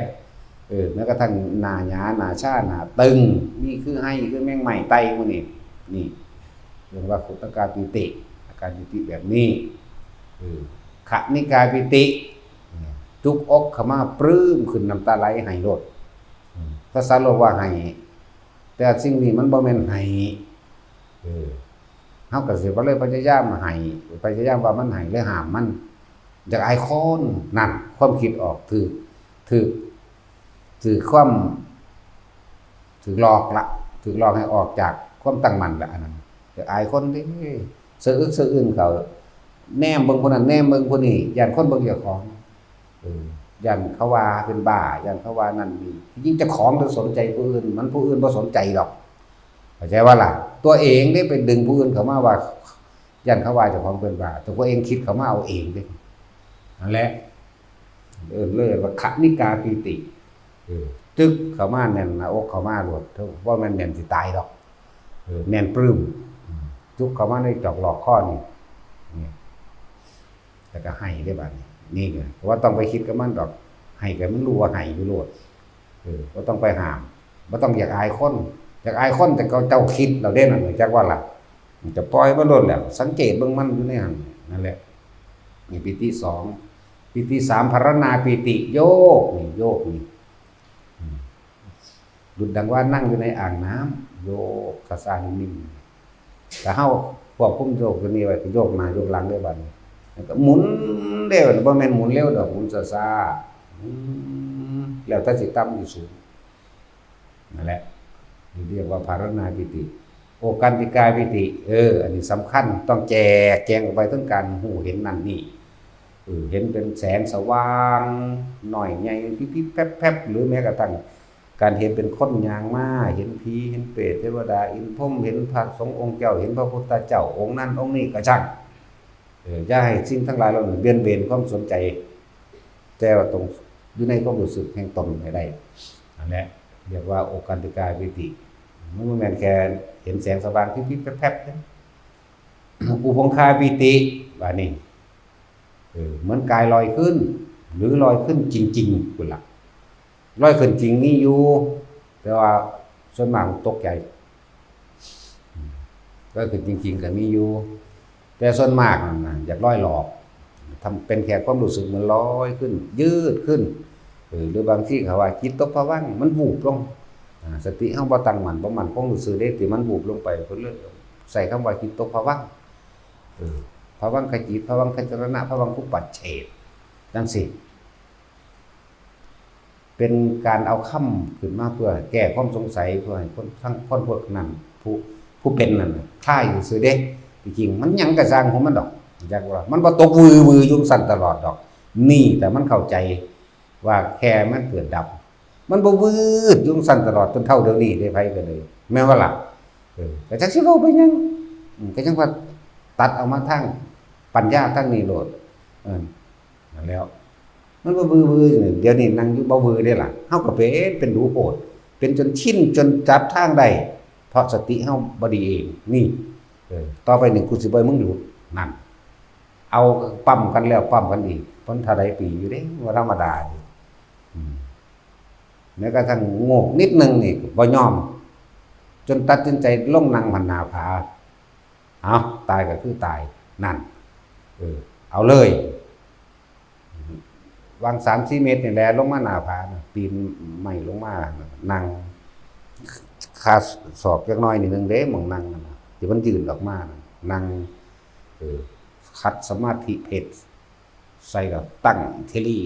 เออ แม้กระทั่งหน้าหยา หน้าชา หน้าตึง มีคือไฮคือแมงไม้ไต่หมู่นี้ นี่ เรียกว่าขุตกายปีติ อาการปีติแบบนี้ เออ ขณิกายปีติ จุกอกเข้ามาปลื้มขึ้น น้ำตาไหลไห้โลด อืม ภาษาโลกว่าไห้ แต่สิ่งนี้มันบ่แม่นไห้ เออ เฮาก็สิบ่เลยพยายามไห้ พยายามว่ามันไห้ เลยห้ามมัน อยากอายคน นั่น ความคิดออก ถืก ถืก ถืกความ ถืกหลอกละ ถืกหลอกให้ออกจากความตั้งมั่นละ อันนั้น อยากอายคนเด้ สะอึกสะอื้นเขา แนมเบิ่งผู้นั้น แนมเบิ่งผู้นี้ ย้านคนเบิ่งเจ้าของ เออ ย้านเขาว่าเป็นบ้า ย้านเขาว่านั่นนี่ ยิ่งเจ้าของจะสนใจผู้อื่น มันผู้อื่นบ่สนใจดอก เข้าใจว่าล่ะ ตัวเองได้ไปดึงผู้อื่นเข้ามาว่า ย้านเขาว่าเจ้าของเป็นบ้า ตัวเองคิดเข้ามาเอาเองเด้ นั่นแหละ เอิ้นเลยว่าขณิกาปีติ เออ จึกเข้ามาแน่นหน้าอกเข้ามาโลด ว่าแม่นแน่นสิตายดอก เออ แน่นปลื้ม อืม จุกเข้ามาในจอกหลอกข้อนี่ นี่ แล้วก็ไห้ได้บัดนี้ นี่ไง เพราะว่าต้องไปคิดกับมันดอก ไห้ก็มันรู้ว่าไห้อยู่โลด เออ บ่ต้องไปห้าม บ่ต้องอยากอายคน อยากอายคนแต่เขาเจ้าคิดแล้วเด้นั่น จักว่าล่ะ มันจะปล่อยมันโลดแล้ว สังเกตเบิ่งมันอยู่ในหั่น นั่นแหละ นี่ปีติสอง ปีติสาม ภาวนาปีติ โยกนี่ โยกนี่ อืม ดุจดังว่านั่งอยู่ในอ่างน้ำ โยกช้าๆ นิ่มๆ แต่เฮาควบคุมโยกตัวนี้ไว้ ก็โยกหน้าโยกหลังได้บัดนี้ แล้วก็หมุนเร็ว บ่แม่นหมุนเร็วดอก หมุนช้าๆ อืม แล้วแต่สิต่ำสิสูง นั่นแหละ เรียกว่าภาวนาปีติ โอกันติกาปีติ เออ อันนี้สำคัญ ต้องแจกแจงออกไปถึงการรู้เห็นนั่นนี่ เออ เห็นเป็นแสงสว่าง น้อยใหญ่ พิบพิบแพบแพบ หรือแม้กระทั่งการเห็นเป็นคนย่างมา เห็นผี เห็นเปรต เทวดา อินทร์พรหม เห็นพระสงฆ์องค์เจ้า เห็นพระพุทธเจ้าองค์นั้นองค์นี้ก็ช่าง เออ อย่าให้สิ่งทั้งหลายเหล่านั้นเบี่ยนเบนความสนใจ แต่ว่าต้องอยู่ในความรู้สึกแห่งตนให้ได้ อันเนี้ยเรียกว่าโอการติกาปีติ มันบ่แม่นแค่เห็นแสงสว่างพิบพิบแพบแพบเด้ อุพงคาปีติ บาดนี้ เออ เหมือนกายลอยขึ้น หรือลอยขึ้นจริงๆ พุ้นล่ะ ลอยขึ้นจริงมีอยู่ แต่ว่าส่วนมากมันตกใจ ลอยขึ้นจริงๆ ก็มีอยู่ แต่ส่วนมากนั่นน่ะ อยากลอยหลอก ทำเป็นแค่ความรู้สึกเหมือนลอยขึ้น ยืดขึ้น เออ หรือบางทีเขาว่าจิตตกผวังค์ มันวูบลง อ่า สติเฮาบ่ตั้งมั่น บ่มั่นคงซื่อๆ เด้ ที่มันวูบลงไป เพิ่นเลยใช้คำว่าจิตตกผวังค์ เออ ผวังคจิต ผวังคจรณะ ผวังคุปปัจเฉท จั่งซี้ เป็นการเอาคำขึ้นมาเพื่อแก้ความสงสัย เพื่อให้คน ทั้งคนพวกนั้น ผู้ ผู้เป็นนั่นน่ะ คลายซื่อๆ เด้ ที่จริงมันหยังก็ซ่างของมันดอก อยากว่า มันบ่ตกวือๆ อยู่ซั่นตลอดดอก นี่แต่มันเข้าใจว่าแค่มันเกิดดับ มันบ่วืดอยู่ซั่นตลอดจนเท่าเดี๋ยวนี้เด้ ไผก็เลย แม่นบ่ล่ะ เออ ก็จักสิเว้าไปหยัง อืม ก็จังว่าตัดเอามาทางปัญญาทางนี้โลด เออ นั่นแหล้ว มันบ่วือๆ อยู่นี่ เดี๋ยวนี้นั่งอยู่บ่วือเด้ล่ะ เฮาก็เป็น เป็นดูโพด เป็นจนชิน จนจับทางได้ เพราะสติเฮาบ่ดีเอง นี่ เออ ต่อไปนี่กูสิบ่ให้มึงหลุด นั่น เอาปั๊มกันแล้วปั๊มกันอีก เพิ่นเท่าใดปีอยู่เด้ บ่ธรรมดาเด้ อืม แม้กระทั่งโงกนิดนึงนี่บ่ยอม จนตัดสินใจลงนั่งหันหน้าผา เอา ตายก็คือตาย นั่น เออ เอาเลย วางสามสี่เมตรนี่แหละ ลงมาหน้าผาน่ะ ปีนไม้ลงมาน่ะ นั่ง คาศอกจักหน่อยนิดนึงเด้ หม่องนั่งนั่นน่ะ ที่มันยื่นออกมาน่ะ นั่ง เออ ขัดสมาธิเพชร ใส่แล้วตั้งเทลี่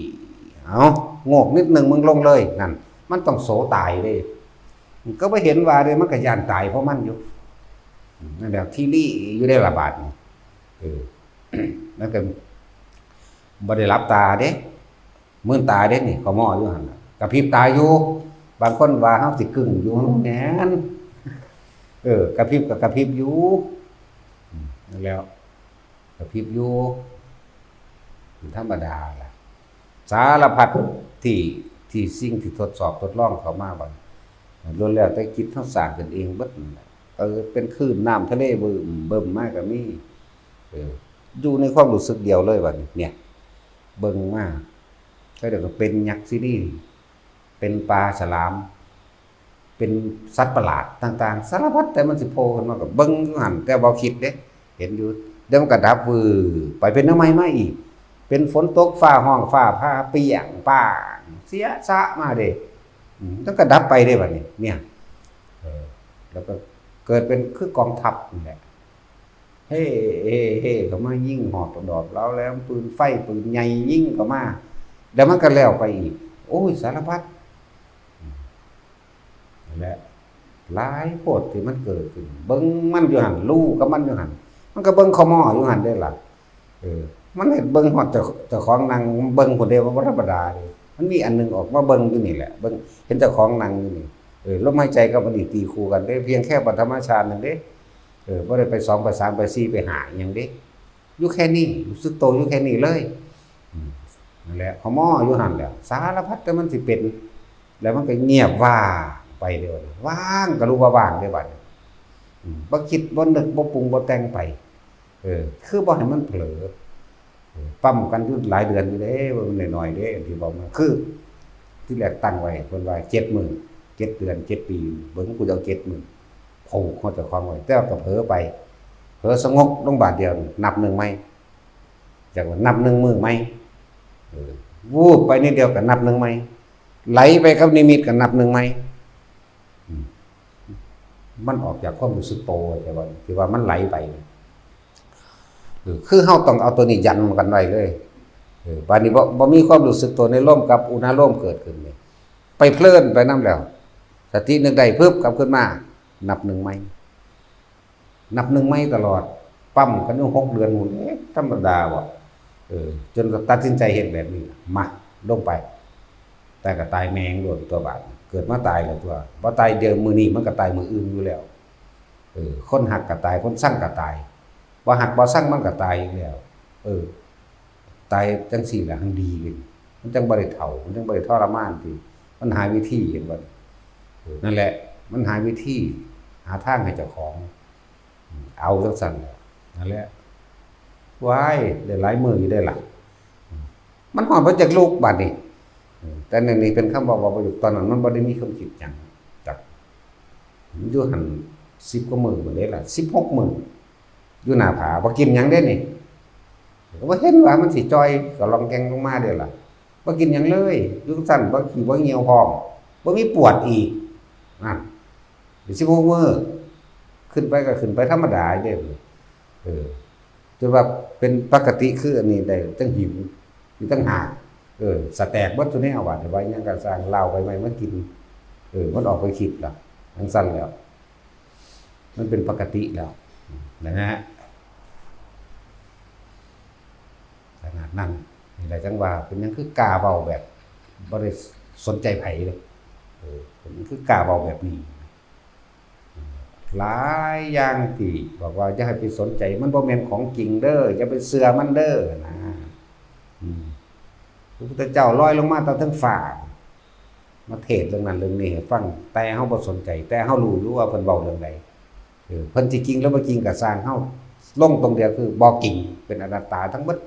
เอา โงกนิดนึงมึงลงเลย นั่น มันต้องโสตายเด้ ก็บ่เห็นว่าเด้ มันก็ย้านตายเพราะมันอยู่ นั่นแหละ เทลี่อยู่ได้ละบาดนี่ เออ มันก็บ่ได้หลับตาเด้ มืนตาเด้นี่ ขม่ออยู่หั่นน่ะ กระพริบตาอยู่ บางคนว่าเฮาสิกึ่งอยู่ แม่น เออ กระพริบก็กระพริบอยู่ อืม นั่นแหล้ว กระพริบอยู่ เป็นธรรมดาล่ะ สารพัดที่ ที่สิ่งที่ทดสอบทดลองเข้ามาบัดนี้ ล้วนแล้วแต่จิตเฮาสร้างขึ้นเองเบิดนั่นแหละ เออ เป็นคลื่นน้ำทะเลบึ้มเบิ่มมาก็มี เออ อยู่ในความรู้สึกเดียวเลยบัดนี้ เนี่ย เบิ่งมา แล้วเดี๋ยวก็เป็นยักษ์ซีรีส์ เป็นปลาฉลาม เป็นสัตว์ประหลาดต่างๆ สารพัดแต่มันสิโผล่ขึ้นมาก็เบิ่งอยู่หั่น แต่บ่คิดเด้ เห็นอยู่ เดี๋ยวมันก็ดับวืบไป เป็นแนวใหม่มาอีก เป็นฝนตกฟ้าฮ้องฟ้าผ่าเปรี้ยงป้าง เสียสะมาเด้ อืม มันก็ดับไปเด้บัดนี้ เนี่ย เออ แล้วก็เกิดเป็นคือกองทัพนี่แหละ เฮ้ เฮ้ เฮ้ เข้ามายิงหอกดอกเหลาแหลม ปืนไฟ ปืนใหญ่ยิงเข้ามา แล้วมันก็แล้วไปอีก โอ้ย สารพัด อืม นั่นแหละ หลายโพดที่มันเกิดขึ้น เบิ่งมันอยู่หั่น ลู่กับมันอยู่หั่น มันก็เบิ่งขม่ออยู่หั่นเด้ล่ะ เออ มันเห็นเบิ่งฮอดเจ้า เจ้าของนั่งเบิ่งพุ้นเด้ ว่าบ่ธรรมดาเด้ มันมีอันหนึ่งออกมาเบิ่งอยู่นี่แหละ เบิ่ง เห็นเจ้าของนั่งอยู่นี่ เออ ลมหายใจกับอันนี้ตีคู่กันเด้ เพียงแค่ปฐมฌานนั่นเด้ เออ บ่ได้ไปสอง ไปสาม ไปสี่ ไปห้าอิหยังเด้ อยู่แค่นี้ รู้สึกโตอยู่แค่นี้เลย อืม นั่นแหละ ขม่ออยู่หั่นแหละ สารพัดแต่มันสิเป็น แล้วมันก็เงียบว่างไปเด้ ว่างก็รู้ว่าว่างเด้บัดนี้ อืม บ่คิดบ่นึกบ่ปรุงบ่แต่งไป เออ คือบ่ให้มันเผลอ เออ ปั๊มกันอยู่หลายเดือนอยู่เด้ ว่ามันน้อยๆเด้ ที่บอกมา คือ ที่แรกตั้งไว้ เพิ่นว่าเจ็ดมื้อ เจ็ดเดือน เจ็ดปี เบิ่งกูจะเอาเจ็ดมื้อ ผูกหัวเจ้าของไว้ แต่ว่าก็เผลอไป เผลอสงบลงบาดเดียว นับหนึ่งใหม่ จากว่านับหนึ่งมื้อใหม่ เออ วูบไปนิดเดียวก็นับหนึ่งใหม่ ไหลไปกับนิมิตก็นับหนึ่งใหม่ อืม มันออกจากความรู้สึกโต แต่ว่า ที่ว่ามันไหลไป เออ คือเฮาต้องเอาตัวนี้ยันกันไว้เลย เออ บาดนี้บ่ บ่มีความรู้สึกตัวในลมกับอุณาโลมเกิดขึ้นนี่ ไปเพลินไปนำแล้ว สตินึกได้ปึ๊บกลับขึ้นมา นับหนึ่งใหม่ นับหนึ่งใหม่ตลอด ปั๊มกันอยู่หกเดือนพู้น เอ๊ะ ธรรมดาบ่ เออ จนตัดสินใจเฮ็ดแบบนี้ล่ะ มา ลงไป ตายก็ตายแม่งโลดตัวบาด เกิดมาตายแล้วตัว บ่ตายเดี๋ยวมื้อนี้มันก็ตายมื้ออื่นอยู่แล้ว เออ คนฮักก็ตาย คนซังก็ตาย บ่ฮักบ่ซังมันก็ตายอยู่แล้ว เออ ตายจั่งซี้ล่ะ หั้นดีเลย มันจั่งบ่ได้เฒ่า มันจั่งบ่ได้ทรมานติ มันหาวิธี เห็นบ่ เออ นั่นแหละ มันหาวิธี หาทางให้เจ้าของ เอาจั่งซั้นแหละ นั่นแหละ ว้าย ได้หลายมื้ออยู่เด้ล่ะ มันฮอดบ่จักลุกบาดนี้ เออ แต่นั่นนี่เป็นคำเว้า เว้าบ่อยู่ ตอนนั้นมันบ่ได้มีความคิดหยัง จัก มันอยู่หั่น สิบกว่ามื้อพุ้นเด้ล่ะ สิบหกมื้อ อยู่หน้าผา บ่กินหยังเด้นี่ ก็บ่เห็นว่ามันสิจ่อยกะล่องแก่งลงมาเด้ล่ะ บ่กินหยังเลย อยู่จั่งซั้น บ่ขี้บ่เหี่ยวพร้อม บ่มีปวดอีก นั่น สิบหกมื้อ ขึ้นไปก็ขึ้นไปธรรมดาเด้ เออ จนว่าเป็นปกติคืออันนี้ได้ จั่งหิว มีต่างหาก เออ สะแตกเบิดซุแนว บาดนี้ว่าหยังก็ซ่าง ลาวใบไม้มากิน เออ มันออกไปคิดล่ะ จั่งซั้นแล้ว มันเป็นปกติแล้ว นะฮะ ขนาดนั้น นี่แหละจั่งว่า เป็นหยังคือกล้าเว้าแบบบ่ได้สนใจไผเลย เออ เป็นหยังคือกล้าเว้าแบบนี้ หลายอย่างที่บอกว่าอย่าให้ไปสนใจ มันบ่แม่นของจริงเด้อ อย่าไปเชื่อมันเด้อนะ อืม พระพุทธเจ้าลอยลงมาจากเทิงฟ้า มาเทศน์เรื่องนั้นเรื่องนี้ให้ฟัง แต่เฮาบ่สนใจ แต่เฮารู้อยู่ว่าเพิ่นเว้าเรื่องใด เออ เพิ่นสิจริงหรือบ่จริงก็ซ่าง เฮาลงตรงเดียวคือบ่จริง เป็นอนัตตาทั้งหมด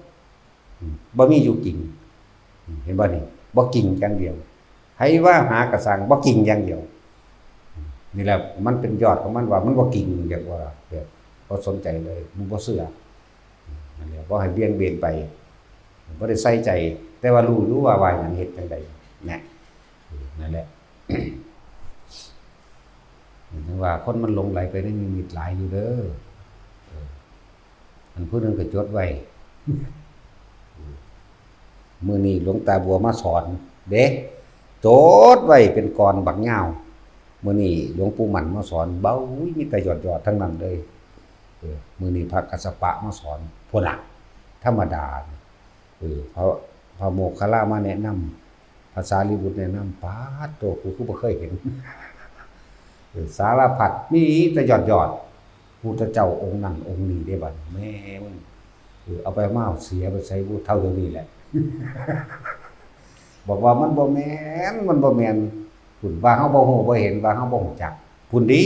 อืม บ่มีอยู่จริง อืม เห็นบ่นี่ บ่จริงอย่างเดียว ไผว่าหาก็ซ่าง บ่จริงอย่างเดียว อืม นี่แหละมันเป็นยอดของมัน ว่ามันบ่จริง เรียกว่าแบบบ่สนใจเลย มันบ่เชื่อ อืม นั่นแหละ บ่ให้เบี่ยงเบนไป บ่ได้ใส่ใจ แต่ว่ารู้อยู่ว่า ว่าหยัง เฮ็ดจั่งใด นะ อืม นั่นแหละ ถึงว่าคนมันหลงไหลไปในนิมิตหลายอยู่เด้อ เออ อันผู้หนึ่งก็จดไว้ มื้อนี้หลวงตาบัวมาสอนเด้ จดไว้เป็นกลอนบักยาว มื้อนี้หลวงปู่มั่นมาสอน เบ้า มีแต่ยอดๆ ทั้งนั้นเลย เออ มื้อนี้พระกัสสปะมาสอน พุ้นน่ะ ธรรมดา เออ พระ พระโมคคัลลามาแนะนำ พระสารีบุตรแนะนำ ป๊าดโธ่ กูคือบ่เคยเห็น เออ สารพัด มีแต่ยอดๆ พุทธเจ้าองค์นั้นองค์นี้เด้บัดนี้ แม่มึง เออ เอาไปมาเอาเสียไปใส่กูเท่าเดี๋ยวนี้แหละ บอกว่ามันบ่แม่น มันบ่แม่น พุ้นว่าเฮาบ่ฮู้บ่เห็น ว่าเฮาบ่ฮู้จัก พุ้นดี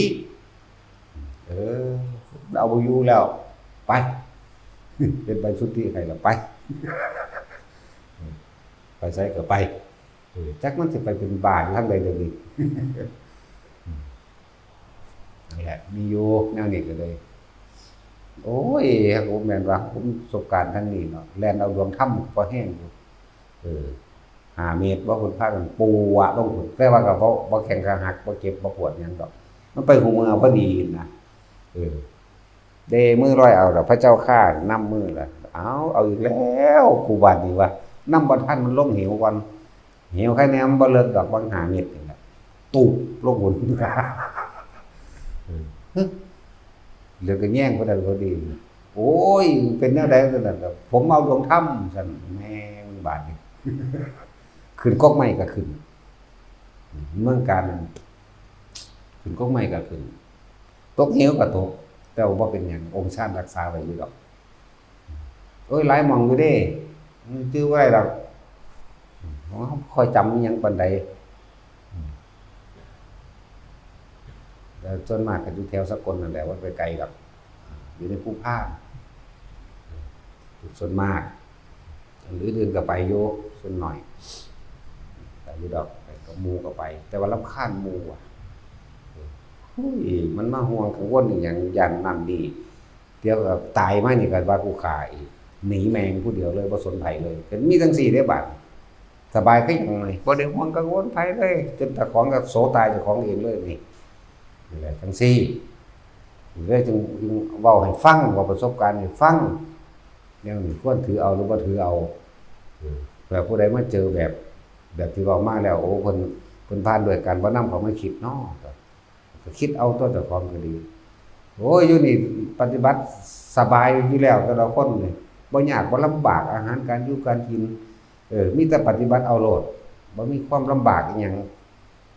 เออ เอาบ่อยู่แล้ว ไป เป็นใบสุทธิให้แล้ว ไป ไปไสก็ไป เออ จักมันสิไปเป็นบ้าอยู่ทางใดเดี๋ยวนี้ นั่นแหละ มีอยู่แนวนี้ก็เลย โอ้ย บ่แม่นว่าผมประสบการณ์ทางนี้เนาะ แล่นเอาดวงธรรมพอแฮงอยู่ เออ ห้าเมตร ว่าเพิ่นพากันปูวะลงพุ้น แต่ว่าก็บ่ บ่แข็งขาหัก บ่เจ็บ บ่ปวดหยังดอก มันไปหูเมือพอดีนะ เออ เด้มือลอยเอาดอก พระเจ้าข้านำมือละ เอา เอาอีกแล้ว กูบาดนี้ว่ะ นำบ่ทัน มันลงเหวก่อน เหวใครแน่มันบ่เลิกดอก บางห้าเมตรนี่แหละ ตูบลงพุ้น เออ เหลือก็แย่งบ่ได้พอดี โอ้ย เป็นแนวใดซั่นน่ะ ผมเอาดวงธรรมซั่น แม่งบาดนี้ ขึ้นกกไม้ก็ขึ้น เมืองการ ขึ้นกกไม้ก็ขึ้น ตกเหวก็ตก แต่ว่าบ่เป็นหยัง องค์ชาติรักษาไว้อยู่ดอก โอ้ย หลายหม่องอยู่เด้ อืม จื่อบ่ได้ดอก อืม เฮาบ่ค่อยจำอิหยังปานใด อืม แต่ส่วนมากก็อยู่แถวสกลนั่นแหละ บ่ไปไกลดอก อยู่ในภูพาน ส่วนมาก อันอื่นๆก็ไปอยู่ ส่วนน้อย ไปอยู่ดอก ไปกับหมู่ก็ไป แต่ว่ารำคาญหมู่ว่ะ เฮ้ย มันมาห่วงกังวลอิหยัง ย้านนั่นนี่ เดี๋ยวก็ตายมานี่ก็ว่ากูฆ่าอีก หนีแม่งผู้เดียวเลย บ่สนไผเลย ก็มีจั่งซี้เด้บาด สบายคือหยังนี่ บ่ได้ห่วงกังวลไผเลย จนเจ้าของก็โสตายเจ้าของเองเลยนี่ นี่แหละจั่งซี้ เลยจึง จึงเว้าให้ฟัง เว้าประสบการณ์ให้ฟัง แนวนี้ควรถือเอาหรือบ่ถือเอา เออ เผื่อผู้ใดมาเจอแบบ แบบที่เว้ามาแล้ว โอ้ เพิ่น เพิ่นผ่านด้วยการบ่นำเข้ามาคิดเนาะ ก็คิดเอาตัวเจ้าของก็ดี โอ้ย อยู่นี่ปฏิบัติสบายอยู่แล้ว แต่ละคนนี่ บ่ยากบ่ลำบาก อาหารการอยู่การกิน เออ มีแต่ปฏิบัติเอาโลด บ่มีความลำบากอิหยัง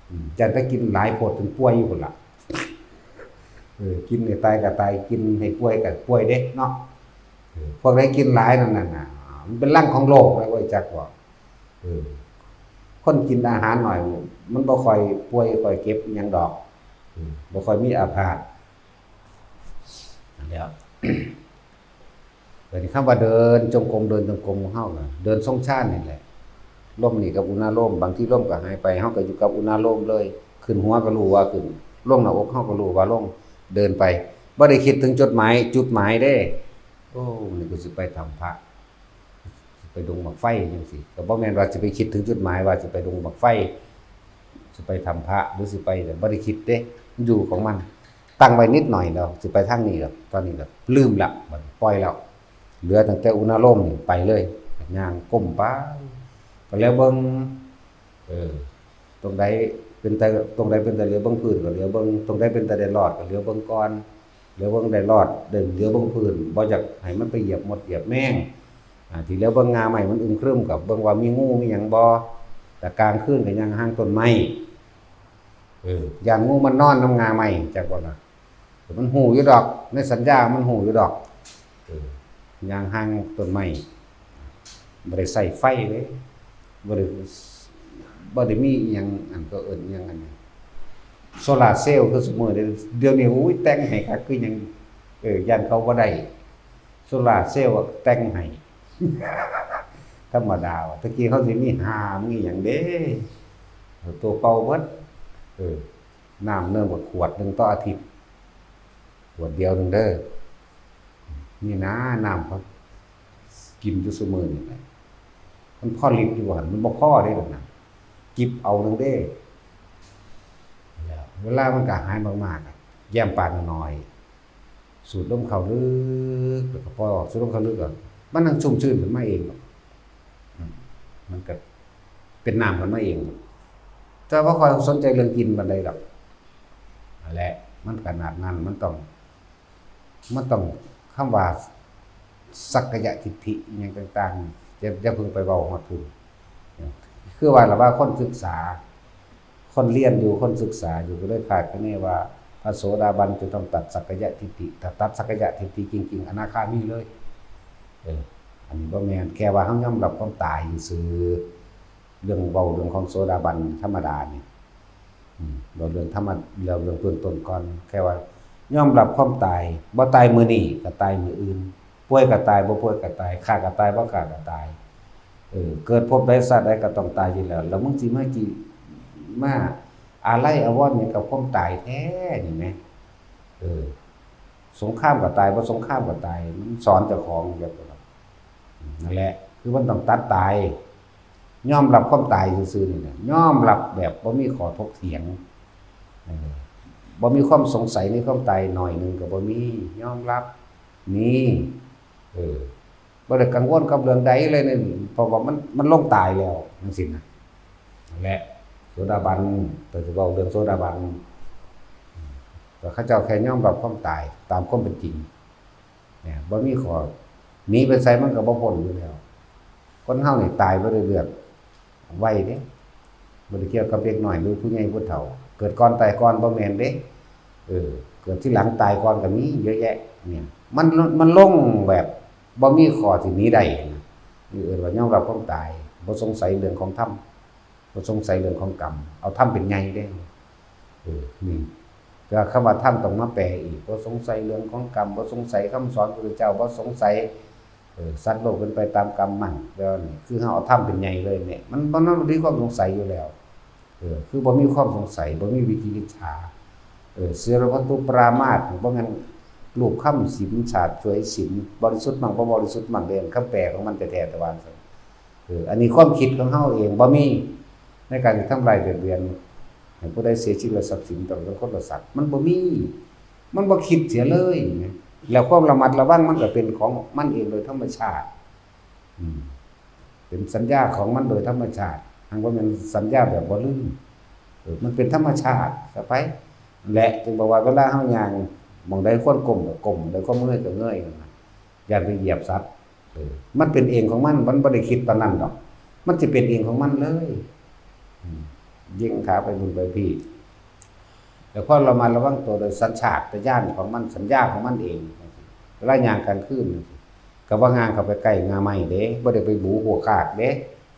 อืม จั่งแต่กินหลายโพดจนป่วยอยู่พุ้นล่ะ เออ กินให้ตายก็ตาย กินให้ป่วยก็ป่วยเด้เนาะ เออ พวกใดกินหลายนั่นน่ะ มันเป็นรังของโรคนะเว้ย จักบ่ เออ คนกินอาหารหน่อย มันบ่ค่อยป่วย ค่อยเจ็บอิหยังดอก เออ บ่ค่อยมีอาพาธ แล้ว เดี๋ยวนี้คำว่าเดินจงกรม เดินจงกรมของเฮาน่ะ เดินทรงฌานนี่แหละ ลมนี่กับอุณาโลม บางทีลมก็หายไป เฮาก็อยู่กับอุณาโลมเลย ขึ้นหัวก็รู้ว่าขึ้น ลงหน้าอกเฮาก็รู้ว่าลง เดินไป บ่ได้คิดถึงจุดหมาย จุดหมายเด้ โอ้ นี่กูสิไปถ้ำพระ สิไปดงบั้งไฟจังซี้ ก็บ่แม่นว่าสิไปคิดถึงจุดหมายว่าสิไปดงบั้งไฟ สิไปถ้ำพระ หรือสิไป บ่ได้คิดเด้ มันอยู่ของมัน ตั้งไว้นิดหน่อยแล้ว สิไปทางนี้แล้ว ตอนนี้ก็ลืมละ บัดนี้ปล่อยแล้ว เหลือตั้งแต่อุณาโลมนี่ไปเลย ย่างก้มไป ก็แล้วเบิ่ง เออ ตรงใดเป็นตา ตรงใดเป็นตาเหลียวเบิ่งพื้นก็เหลียวเบิ่ง ตรงใดเป็นตาได้รอดก็เหลียวเบิ่งก่อน เหลียวเบิ่งได้รอด เดินเหลียวเบิ่งพื้น บ่อยากให้มันไปเหยียบมดเหยียบแมง อ่า ที่เหลียวเบิ่งง่าไม้มันอึมครึมก็เบิ่งว่ามีงูมีหยังบ่ แต่กลางคืนก็ย่างห่างต้นไม้ เออ ย่านงูมันนอนนำง่าไม้ จักบ่ล่ะ มันฮู้อยู่ดอก ในสัญญามันฮู้อยู่ดอก เออ ย่างห่างต้นไม้ บ่ได้ใช้ไฟเด้ บ่ได้ บ่ได้มีอิหยัง อันก็เอิ้นอิหยังอันนี้ โซลาร์เซลล์คือซุมื้อนี้ เดี๋ยวนี้ โอ้ย แต่งให้คักคือหยัง เออ ย่านเขาบ่ได้ โซลาร์เซลล์แต่งให้ ธรรมดาว่ะ ตะกี้เขาสิมีหามีหยังเด้ ตัวเก่าเบิด เออ น้ำเนิมกับขวดหนึ่งต่ออาทิตย์ ขวดเดียวหนึ่งเด้อ นี่นะ น้ำเขากินอยู่ซุมื้อนี่แหละ มันพอลิตรอยู่หั่น มันบ่พอเด้ล่ะนะ จิบเอาหนึ่งเด้ แล้วเวลามันก็หายมากๆอะ แย้มปากหน่อย สูดลมเข้าลึก แล้วก็ปล่อยออก สูดลมเข้าลึก ก็มันนั่งชุ่มชื่นขึ้นมาเอง อืม มันก็เป็นน้ำขึ้นมาเอง แต่บ่ค่อยสนใจเรื่องกินปานใดดอก นั่นแหละ มันขนาดนั้น มันต้อง มันต้อง คำว่าสักกายทิฏฐิอิหยังต่างๆ อย่า อย่าเพิ่งไปเว้าฮอดพุ้น คือว่าล่ะว่าคนศึกษา คนเรียนอยู่ คนศึกษาอยู่ ก็เลยคาดคะเนว่า พระโสดาบันจะต้องตัดสักกายทิฏฐิ ถ้าตัดสักกายทิฏฐิจริงๆ อนาคามีเลย เออ อันนี้บ่แม่น แค่ว่าเฮายอมรับความตายซื่อๆ เรื่องเว้าเรื่องของโสดาบันธรรมดานี่ อืม เว้าเรื่องธรรมะ เรื่อง เรื่องเบื้องต้นก่อน แค่ว่ายอมรับความตาย บ่ตายมื้อนี้ก็ตายมื้ออื่น ป่วยก็ตาย บ่ป่วยก็ตาย ฆ่าก็ตาย บ่ฆ่าก็ตาย เออ เกิดภพใดชาติใดก็ต้องตายอยู่แล้ว แล้วมึงสิมากี่ มาอาลัยอาวรณ์หยังกับความตายแท้นี่แหม เออ สงครามก็ตาย บ่สงครามก็ตาย มันสอนเจ้าของแบบนั้น นั่นแหละ คือมันต้องตัดตาย ยอมรับความตายซื่อๆ นี่แหละ ยอมรับแบบบ่มีข้อถกเถียง เออ บ่มีความสงสัยในความตายหน่อยหนึ่งก็บ่มี ยอมรับ นี่ เออ บ่ได้กังวลกับเรื่องใดเลยนี่ เพราะว่ามัน มันลงตายแล้วจังซี้นะ นั่นแหละ โสดาบัน แต่สิเว้าเรื่องโสดาบัน แต่เขาเจ้าแค่ยอมรับความตายตามความเป็นจริง เนี่ย บ่มีข้อ หนีไปไสมันก็บ่พ้นอยู่แล้ว คนเฮานี่ตายบ่ได้เลือกไวเด้ บ่ได้เกี่ยวกับเด็กน้อยหรือผู้ใหญ่ผู้เฒ่า เกิดก่อนตายก่อนบ่แม่นเด้ เออ เกิดทีหลังตายก่อนก็มีเยอะแยะ เนี่ย มัน มันลงแบบบ่มีข้อที่หนีได้นะ นี่เอิ้นว่ายอมรับความตาย บ่สงสัยเรื่องของธรรม บ่สงสัยเรื่องของกรรม เอาธรรมเป็นใหญ่เด้ เออ นี่ ก็คำว่าธรรมต้องมาแปลอีก บ่สงสัยเรื่องของกรรม บ่สงสัยคำสอนพระพุทธเจ้า บ่สงสัย เออ สัตว์โลกเป็นไปตามกรรมมัน แล้วนี่คือเฮาเอาธรรมเป็นใหญ่เลยเนี่ย มัน มัน มันบ่มีความสงสัยอยู่แล้ว เออ คือบ่มีความสงสัย บ่มีวิจิกิจฉา เออ ศีลวัตถุปรามาส บ่แม่นรูปคำศีล ฉาบฉวยศีล บริสุทธิ์มั่งบ่บริสุทธิ์มั่ง เด้ คำแปลของมันแท้ๆ แต่ว่า เออ อันนี้ความคิดของเฮาเอง บ่มีในการที่ทำลายเบียดเบียน ให้ผู้ใดเสียชีวิตและทรัพย์สินตลอดทั้งคนและสัตว์ มันบ่มี มันบ่คิดเสียเลยนะ แล้วความระมัดระวังมันก็เป็นของมันเองโดยธรรมชาติ อืม เป็นสัญญาของมันโดยธรรมชาติ หากว่ามันสัญญาแบบบ่ลืม เออ มันเป็นธรรมชาติซะไป และจึงบอกว่าเวลาเฮาย่าง หม่องใดควรก้มก็ก้ม หม่องใดควรเงยก็เงย นั่นน่ะ อย่าไปเหยียบสัตว์ เออ มันเป็นเองของมัน มันบ่ได้คิดปานนั้นดอก มันสิเป็นเองของมันเลย อืม ยิงขาไปบุญไปพี่ แต่ความระมัดระวังตัวโดยสัญชาตญาณของมัน สัญญาของมันเอง เวลาย่างกลางคืน ก็ว่างางเข้าไปใกล้งาไม้เด้ บ่ได้ไปบูหัวคากเด้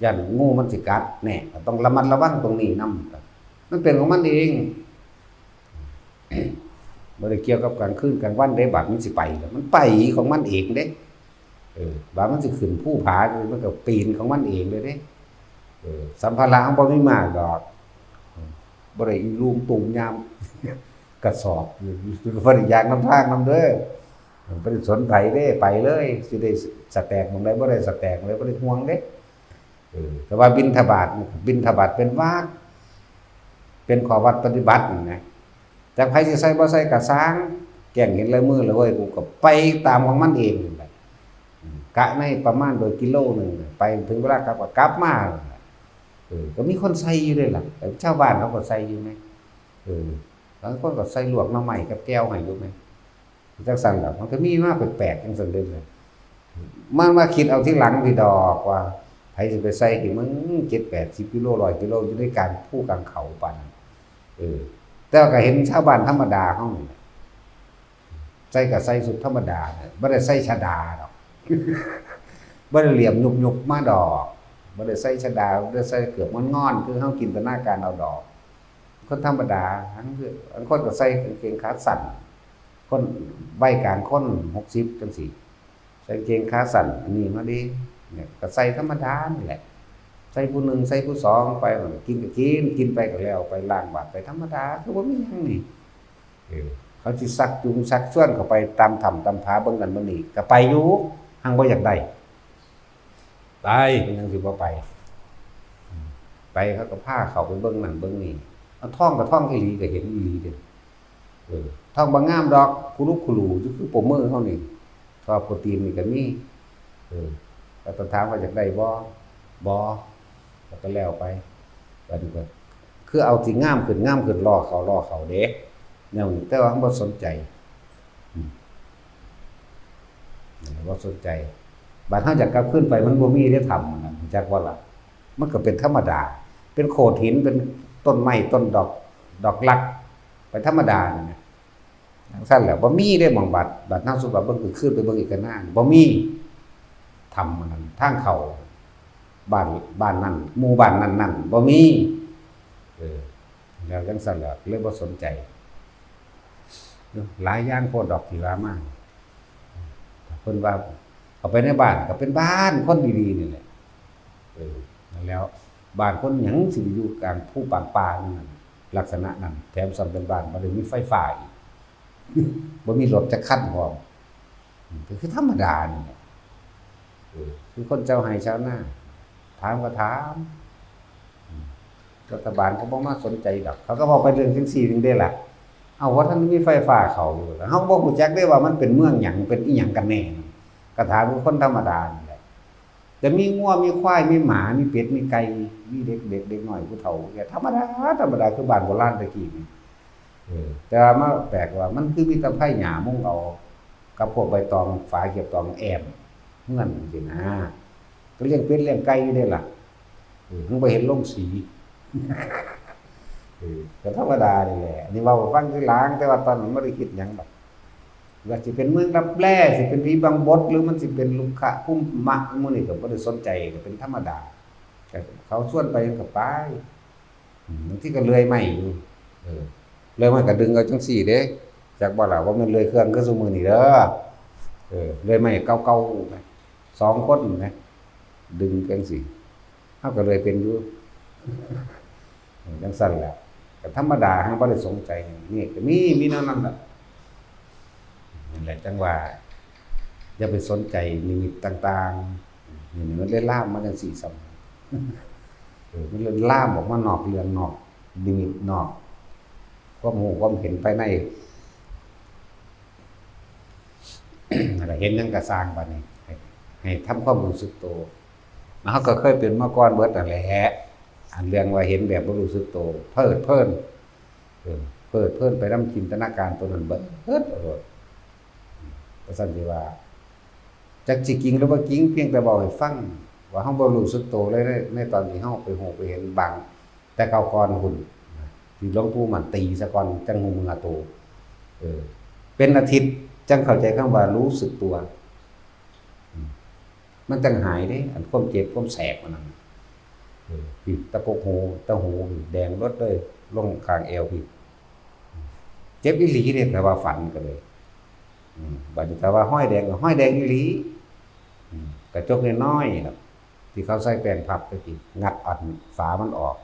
ย่านงูมันสิกัด แน่ ก็ต้องระมัดระวังตรงนี้นำ มันเป็นของมันเอง บ่ได้เกี่ยวกับกลางคืนกลางวันเด้ บาดมันสิไปแล้ว มันไปของมันเองเด้ เออ บาดมันสิขึ้นภูผา มันก็ปีนของมันเองเลยเด้ เออ สัมภาระมันบ่มีมากดอก บ่ได้อีลุงตุงยาม กระสอบ บ่ได้ย่างนำทางนำเด้อ บ่ได้สนไผเด้ ไปเลย สิได้สแต็กหม่องใด บ่ได้สแต็กหม่องใด บ่ได้ห่วงเด้ เออ แต่ว่าบิณฑบาต บิณฑบาตเป็นวัตร เป็นข้อวัดปฏิบัตินะ จักไผสิใส่บ่ใส่ก็ซ่าง แกล้งเห็นลายมือแล้วเว้ย กูก็ไปตามของมันเองนั่นแหละ อืม กะในประมาณโดยกิโลหนึ่งน่ะ ไปถึงเวลากลับก็กลับมานั่นแหละ เออ ก็มีคนใส่อยู่เด้ล่ะ แต่ชาวบ้านเขาก็ใส่อยู่ไง เออ บางคนก็ใส่ลวกหน่อไม้กับแจ่วให้อยู่ไง จังซั่นล่ะ มันก็มีมาแปลกๆจังซั่นเด้อ มันมาคิดเอาทีหลังพี่ดอกว่า ไผสิไปใส่ให้มึง เจ็ดแปดสิบกิโล ร้อยกิโล อยู่ในกลางภูกลางเขาปานนั้น เออ แต่ว่าก็เห็นชาวบ้านธรรมดาเฮานี่แหละ ใส่ก็ใส่ชุดธรรมดาน่ะ บ่ได้ใส่ชดาดอก บ่ได้เหลี่ยมยุบๆมาดอก บ่ได้ใส่ชดา บ่ได้ใส่เกือกงอนๆ คือเฮาจินตนาการเอาดอก คนธรรมดา บางคนก็ใส่กางเกงขาสั้น คนวัยกลางคน หกสิบจังซี้ ใส่กางเกงขาสั้น อันนี้มาเด้ เนี่ย ก็ใส่ธรรมดานี่แหละ ใส่ผู้หนึ่ง ใส่ผู้สองไป กินก็กิน กินไปก็แล้วไป ล้างบาตรไปธรรมดา คือบ่มีหยังนี่ เออ เขาสิชักจูงชักชวนเข้าไปตามถ้ำตามผาเบิ่งนั่นเบิ่งนี่ ก็ไปอยู่ หังบ่อยากได้ ไป เป็นหยังสิบ่ไป อืม ไปเขาก็พาเข้าไปเบิ่งนั่นเบิ่งนี่ เอาท้องก็ท้องอีหลีก็เห็นอีหลีเด้อ เออ ท้องบ่งามดอก คุรุคุรูอยู่คือโปรเมอร์เฮานี่ ทอดโปรตีนนี่ก็มี เออ แล้วก็ถามว่าอยากได้บ่ บ่ แล้วก็แล้วไป บัดนี้ก็คือเอาที่งามขึ้น งามขึ้น ล่อเขา ล่อเขาเด้ แนวนี้ แต่ว่ามันบ่สนใจ อืม บ่สนใจ บัดเฮาอยากกลับคืนไป มันบ่มีได้ทำนั่น รู้จักบ่ล่ะ มันก็เป็นธรรมดา เป็นโขดหิน เป็นต้นไม้ ต้นดอก ดอกรัก ไปธรรมดานี่นะ จังซั่นแหละ บ่มีได้หม่องบัด บัดเฮาสุดว่าเบิ่งคืนไปเบิ่งอีกก็นาน บ่มี ถ้ำอันนั้น ทางเข้า บ้าน บ้านนั่น หมู่บ้านนั่นๆ บ่มี เออ แล้วจังซั่นแหละ เลยบ่สนใจ หลายอย่างโพดดอกที่ว่ามา เพิ่นว่า เข้าไปในบ้านก็เป็นบ้านคนดีๆนี่แหละ เออ นั่นแหล้ว บ้านคนหยังสิไปอยู่กลางภูกลางป่านั่นน่ะ ลักษณะนั้น แถมซ้ำเป็นบ้านบ่ได้มีไฟฟ้าอีก บ่มีรถจักคันพร้อม อืม ก็คือธรรมดานี่แหละ เออ คือคนชาวไร่ชาวนา ถามก็ถาม อืม รัฐบาลก็บ่มาสนใจดอก เขาก็เว้าไปเรื่องจังซี่นึงเด้ล่ะ เอา ว่าท่านมีไฟฟ้าเข้าอยู่ แล้วเฮาก็บ่รู้จักเด้ว่ามันเป็นเมืองหยัง เป็นอีหยังกันแน่ ก็ถามคือคนธรรมดานี่แหละ แต่มีงัว มีควาย มีหมา มีเป็ด มีไก่ มีเด็ก เด็ก เด็กน้อย ผู้เฒ่า ก็ธรรมดา ธรรมดา คือบ้านโบราณแต่กี้นี่ เออ แต่ว่ามาแปลกว่ามันคือมีแต่ไผ่หญ้ามุงเอา กับพวกใบตอง ฝาเก็บตองแอมเฮือนจังซี้นะ ก็เลี้ยงเป็ดเลี้ยงไก่อยู่เด้ล่ะ เออ มันบ่เห็นลงสี เออ ก็ธรรมดานี่แหละ อันนี้เว้าให้ฟังทีหลัง แต่ว่าตอนนั้นบ่ได้คิดหยังดอก ว่าสิเป็นเมืองลับแล สิเป็นผีบังบด หรือมันสิเป็นลุกขะคุมมะ หมู่นี้ก็บ่ได้สนใจ ก็เป็นธรรมดา ก็เขาชวนไปก็ไป อืม บางทีก็เลื่อยไม้อยู่ เออ เลื่อยไม้ก็ดึงเอาจังซี่เด้ จักบ่ล่ะ ว่ามันเลื่อยเครื่องคือซุมื้อนี้เด้อ เออ เลื่อยไม้เก่าๆ นะ สองคนนะ ดึงจังซี่ เฮาก็เลื่อยเป็นอยู่ เออ จังซั่นแหละ ก็ธรรมดา เฮาบ่ได้สนใจ นี่ก็มี มีแนวนั้นล่ะ นั่นแหละ จังว่า อย่าไปสนใจนิมิตต่างๆ นี่มันเลยลามมาจังซี่ซ้ำ เออ มันเลยลามออกมานอกเรื่อง นอกนิมิต นอกความรู้ความเห็นภายใน นั่นล่ะ เห็นหยังก็ซ่างบัดนี้ ให้ ให้ทำความรู้สึกโต แล้วเฮาก็เคยเป็นมาก่อนเบิดนั่นแหละ อันเรื่องว่าเห็นแบบบ่รู้สึกโต เพลิดเพลิน เออ เพลิดเพลินไปนำจินตนาการตัวนั้นเบิดโลด ว่าซั่นสิว่า จักสิจริงหรือบ่จริง เพียงแต่เว้าให้ฟัง ว่าเฮาบ่รู้สึกโตเลย ใน ในตอนที่เฮาไปฮู้ไปเห็นบาง แต่เก่าก่อนพุ้น ที่หลวงปู่มั่นตีซะก่อน จั่งฮู้เมือโต เออ เป็นอาทิตย์จั่งเข้าใจคำว่ารู้สึกตัว อืม มันจั่งหายเด้ อันความเจ็บความแสบอันนั้น เออ พี้ ตะกกหู ตะหูพี้ แดงเบิดเลย ลงข้างแอวพี้ เจ็บอีหลีเด้ ถ้าว่าฝันก็เลย อืม บัดนี้ถ้าว่าฮอยแดงก็ฮอยแดงอีหลี อืม กระจกน้อยๆน่ะ ที่เขาใส่แป้นพับตะกี้ งัดอันฝามันออก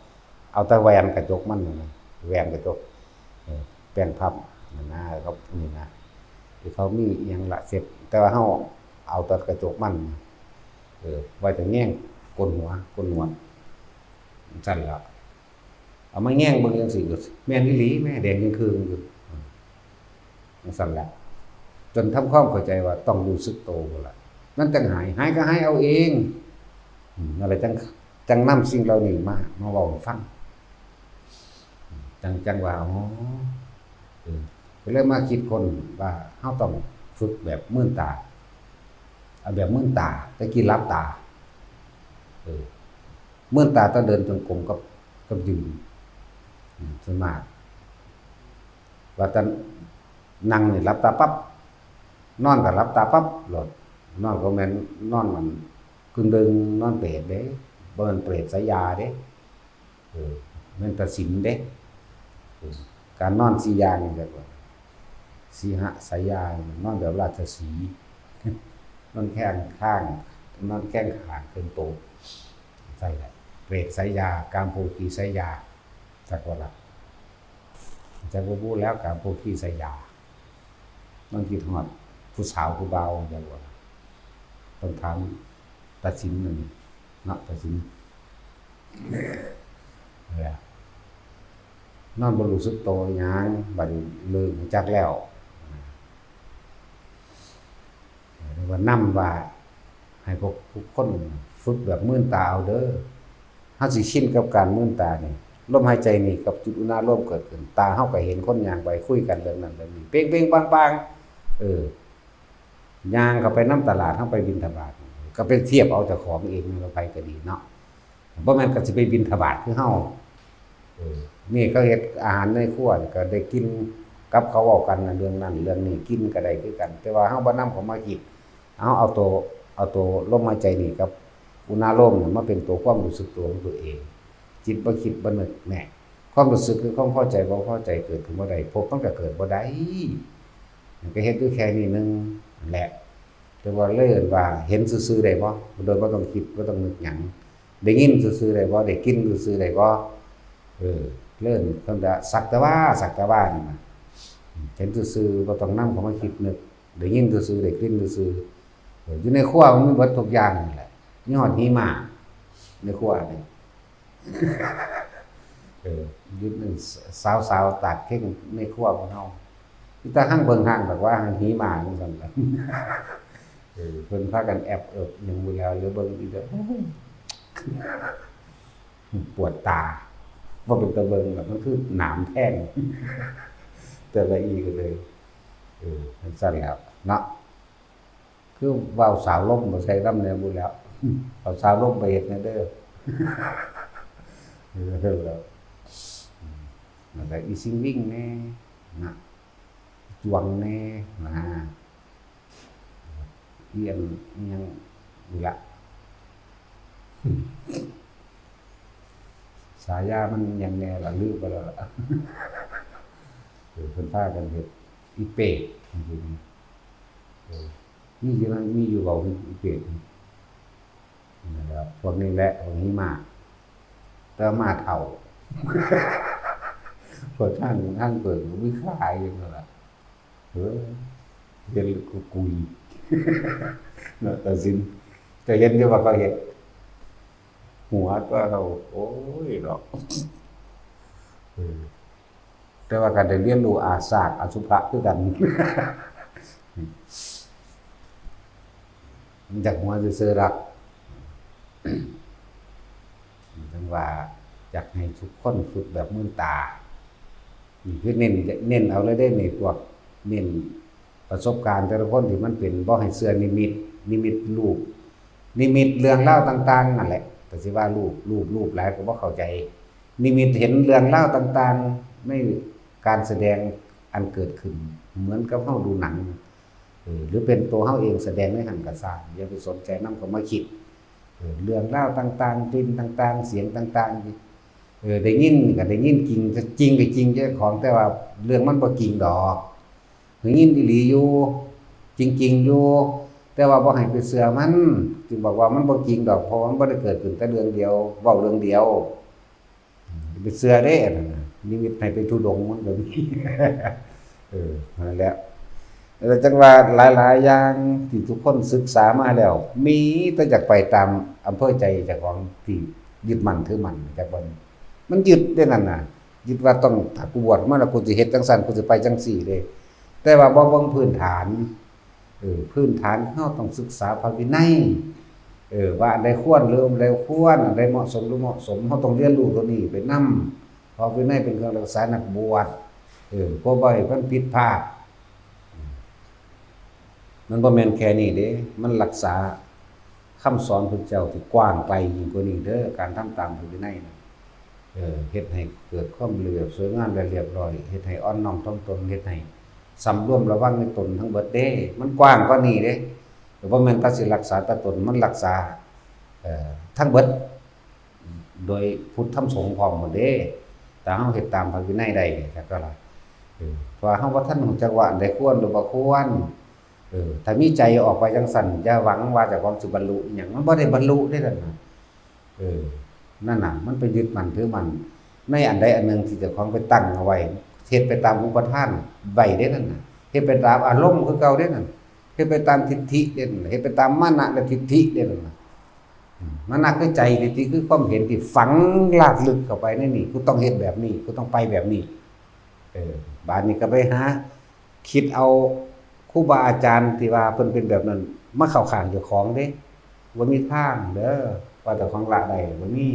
เอาแต่แหว่นกระจกมันน่ะนะ แหว่นกระจก เออ แป้นพับนั่นนะ เขา นี่นะ ที่เขามีอิหยังละเซ็บ แต่ว่าเฮาเอาแต่กระจกมัน เออ ไว้แต่แยงโกนหัว โกนหนวด จั่งซั้นล่ะ เอามาแยงเบิ่งจั่งซี้ก็แม่นอีหลี แม่แดงจึ่งคืองอยู่ จั่งซั้นล่ะ จนทำความเข้าใจว่าต้องรู้สึกโตพุ้นล่ะ มันจั่งหาย หายก็หายเอาเอง อืม นั่นแหละ จั่ง จั่งนำสิ่งเหล่านี้มา มาเว้าให้ฟัง จั่ง จั่งว่า อ๋อ เออ ก็เลยมาคิดค้นว่าเฮาต้องฝึกแบบมืนตา เอาแบบมืนตา แต่กี้หลับตา เออ มืนตาตอนเดินจงกรมกับ กับยืน อืม ส่วนมาก ว่าแต่นั่งนี่หลับตาปั๊บ นอนก็หลับตาปั๊บโลด นอนก็แม่นนอนมันกึ่งเดิงนอนเปรตเด้ บ่แม่นเปรตสายยาเด้ เออ แม่นตาสินเด้ เออ การนอนสี่อย่างนี่ก็ สีหสายยา นอนแบบราชสีห์ นอนแข้งข้าง นอนแข้งข้างเทิงโต ใช่แหละ เปรตสายยา กามโภคีสายยา จักว่าละ จักว่าบู้แล้ว กามโภคีสายยา นอนคิดฮอดผู้สาวผู้บ่าว จักว่าละ ต้องถามตาสินนั่นนี่เนาะ ตาสิน นั่นแหละ นอนบ่รู้สึกโตหยัง บัดนี้เริ่มรู้จักแล้ว เรียกว่านำว่า ให้พวกทุกคนฝึกแบบมืนตาเอาเด้อ เฮาสิชินกับการมืนตานี่ ลมหายใจนี่กับจุดอุณาโลมเกิดขึ้น ตาเฮาก็เห็นคนย่างไปคุยกันเรื่องนั้นเรื่องนี้ เปงๆ บางๆ เออ ย่างเข้าไปนำตลาด เฮาไปบิณฑบาต ก็ไปเทียบเอาเจ้าของเอง ว่าไผก็ดีเนาะ บ่แม่นก็สิไปบิณฑบาตคือเฮา เออ นี่เขาเฮ็ดอาหารในครัวนี่ก็ได้กินกับเขาเว้ากันน่ะ เรื่องนั้นเรื่องนี้ กินก็ได้คือกัน แต่ว่าเฮาบ่นำเขามาคิด เฮาเอาตัว เอาตัวลมหายใจนี่กับอุณาโลมนี่มาเป็นตัวความรู้สึกตัวของตัวเอง จิตบ่คิดบ่นึก แหน่ ความรู้สึกคือความพอใจบ่พอใจเกิดขึ้นบ่ได้ ภพมันก็เกิดบ่ได้ มันก็เฮ็ดอยู่แค่นี้หนึ่งนั่นแหละ แต่ว่าเลยว่าเห็นซื่อๆได้บ่ โดยบ่ต้องคิดบ่ต้องนึกหยัง ได้ยินซื่อๆได้บ่ ได้กลิ่นซื่อๆได้บ่ เออ เริ่มเพิ่นก็สักแต่ว่า สักแต่ว่านี่นะ เห็นซื่อๆ บ่ต้องนำเข้ามาคิดนึก ได้ยินซื่อๆ ได้กลิ่นซื่อๆ เออ อยู่ในครัวมันมีเบิดทุกอย่างนี่แหละ มีฮอดหิมะในครัวนี่ เออ อยู่ในสาวๆ ตากเข่งในครัวของเฮา มีแต่หั่งเบิ่งหั่งแบบว่าหั่งหิมะจั่งซั่นล่ะ เออ เพิ่นพากันแอบเอิบหยังอยู่แล้ว หรือเบิ่งอีกแล้ว ปวดตา บ่เป็นตาเบิ่งหรอก มันคือหนามแทง แต่ละอีก็เลย เออ จั่งซั่นแล้วเนาะ คือเว้าสาวลมบ่ใส่นำแหน่บุแล้ว เอาสาวลมไปเฮ็ดแหน่เด้อ เออ แล้ว นั่นแหละ อีสิงวิ่งแหน่นะ จวงแหน่นะ อีอันอิหยังนี่ละ ฉายามันอิหยังแหน่ล่ะ ลืมไปแล้วล่ะ เออ เพิ่นพากันเฮ็ดอีเปรต เออ มีอยู่นะ มีอยู่เว้าอีเปรต นั่นแหละ พวกนี้แหละ พวกนี้มา แต่มาเฒ่า พวกท่าน ท่านเกิดวิขายอยู่นั่นแหละ เออ เห็นแล้วก็กุย เนาะ ตัดสิน จะเห็นอยู่ว่าเขาเฮ็ด หัวตัวเรา โอ้ยเนาะ เออ แต่ว่าการได้เรียนรู้อาสากอสุภะคือกัน มันจากหัวซื่อๆดอก จั่งว่าอยากให้ทุกคนฝึกแบบมืนตา นี่คือเน้น เน้นเอาเลยเด้นี่ พวกเน้น ประสบการณ์แต่ละคนที่มันเป็น บ่ให้เชื่อนิมิต นิมิตรูป นิมิตเรื่องราวต่างๆนั่นแหละ แต่สิว่ารูป รูป รูปหลายก็บ่เข้าใจ นิมิตเห็นเรื่องราวต่างๆในการแสดงอันเกิดขึ้น เหมือนกับเฮาดูหนัง เออ หรือเป็นตัวเฮาเองแสดงในหั้นก็ซ่าง อย่าไปสนใจนำ ก็มาคิด เออ เรื่องราวต่างๆ กลิ่นต่างๆ เสียงต่างๆ เออ ได้ยินก็ได้ยินจริง จริงก็จริงเจ้าของ แต่ว่าเรื่องมันบ่จริงดอก ได้ยินอีหลีอยู่ จริงๆอยู่ แต่ว่าบ่ให้ไปเชื่อมัน จึงบอกว่ามันบ่จริงดอก เพราะว่ามันบ่ได้เกิดขึ้นแต่เรื่องเดียว เว้าเรื่องเดียว ไปเชื่อเด้อันนั้นน่ะ นิมิตให้ไปธุดงค์มันก็มี เออ นั่นแหละ แล้วจั่งว่าหลายๆอย่างที่ทุกคนศึกษามาแล้ว มีแต่อยากไปตามอำเภอใจเจ้าของที่ยึดมั่นถือมั่น จักบ่ มันยึดเด้นั่นน่ะ ยึดว่าต้อง ถ้ากูบวชมาแล้วกูสิเฮ็ดจั่งซั้น กูสิไปจั่งซี้เด้ แต่ว่าบ่เบิ่งพื้นฐาน เออ พื้นฐานเฮาต้องศึกษาพระวินัย เออ ว่าอันใดควรหรืออันใดควร อันใดเหมาะสมหรือเหมาะสม เฮาต้องเรียนรู้ตัวนี้ไปนำ เพราะวินัยเป็นเครื่องรักษานักบวช เออ เพราะบ่ให้มันผิดพลาด มันบ่แม่นแค่นี้เด้ มันรักษาคำสอนพุทธเจ้าที่กว้างไกลยิ่งกว่านี้เด้อ การทำตามพระวินัยนะ เออ เฮ็ดให้เกิดความระเบียบสวยงามและเรียบร้อย เฮ็ดให้อ่อนน้อมถ่อมตน เฮ็ดให้สำรวมระวังในตนทั้งเบิดเด้ มันกว้างกว่านี้เด้ แต่บ่แม่นแต่สิรักษาแต่ตน มันรักษา เอ่อ ทั้งเบิด โดยพุทธธรรมสงฆ์พร้อมหมดเด้ แต่เฮาเฮ็ดตามพระวินัยได้ แล้วก็ล่ะ เออ เพราะว่าเฮาบ่ทันรู้จักว่าอันใดควรหรือบ่ควร เออ ถ้ามีใจออกไปจั่งซั้น อย่าหวังว่าเจ้าของสิบรรลุอิหยัง มันบ่ได้บรรลุเด้นั่นน่ะ เออ นั่นน่ะ มันไปยึดมั่นถือมั่นในอันใดอันหนึ่งที่เจ้าของไปตั้งเอาไว้ เฮ็ดไปตามอุปาทานไว้เด้นั่นน่ะ เฮ็ดไปตามอารมณ์คือเก่าเด้นั่น เฮ็ดไปตามทิฏฐิเด้นั่น เฮ็ดไปตามมานะและทิฏฐิเด้นั่นน่ะ อืม มานะคือใจ ทิฏฐิคือความเห็นที่ฝังลากลึกเข้าไปในนี่ กูต้องเฮ็ดแบบนี้ กูต้องไปแบบนี้ เออ บาดนี้ก็ไปหาคิดเอาครูบาอาจารย์ที่ว่าเพิ่นเป็นแบบนั้น มาเข้าข้างเจ้าของเด้ บ่มีทางเด้อ ว่าเจ้าของละได้ บ่มี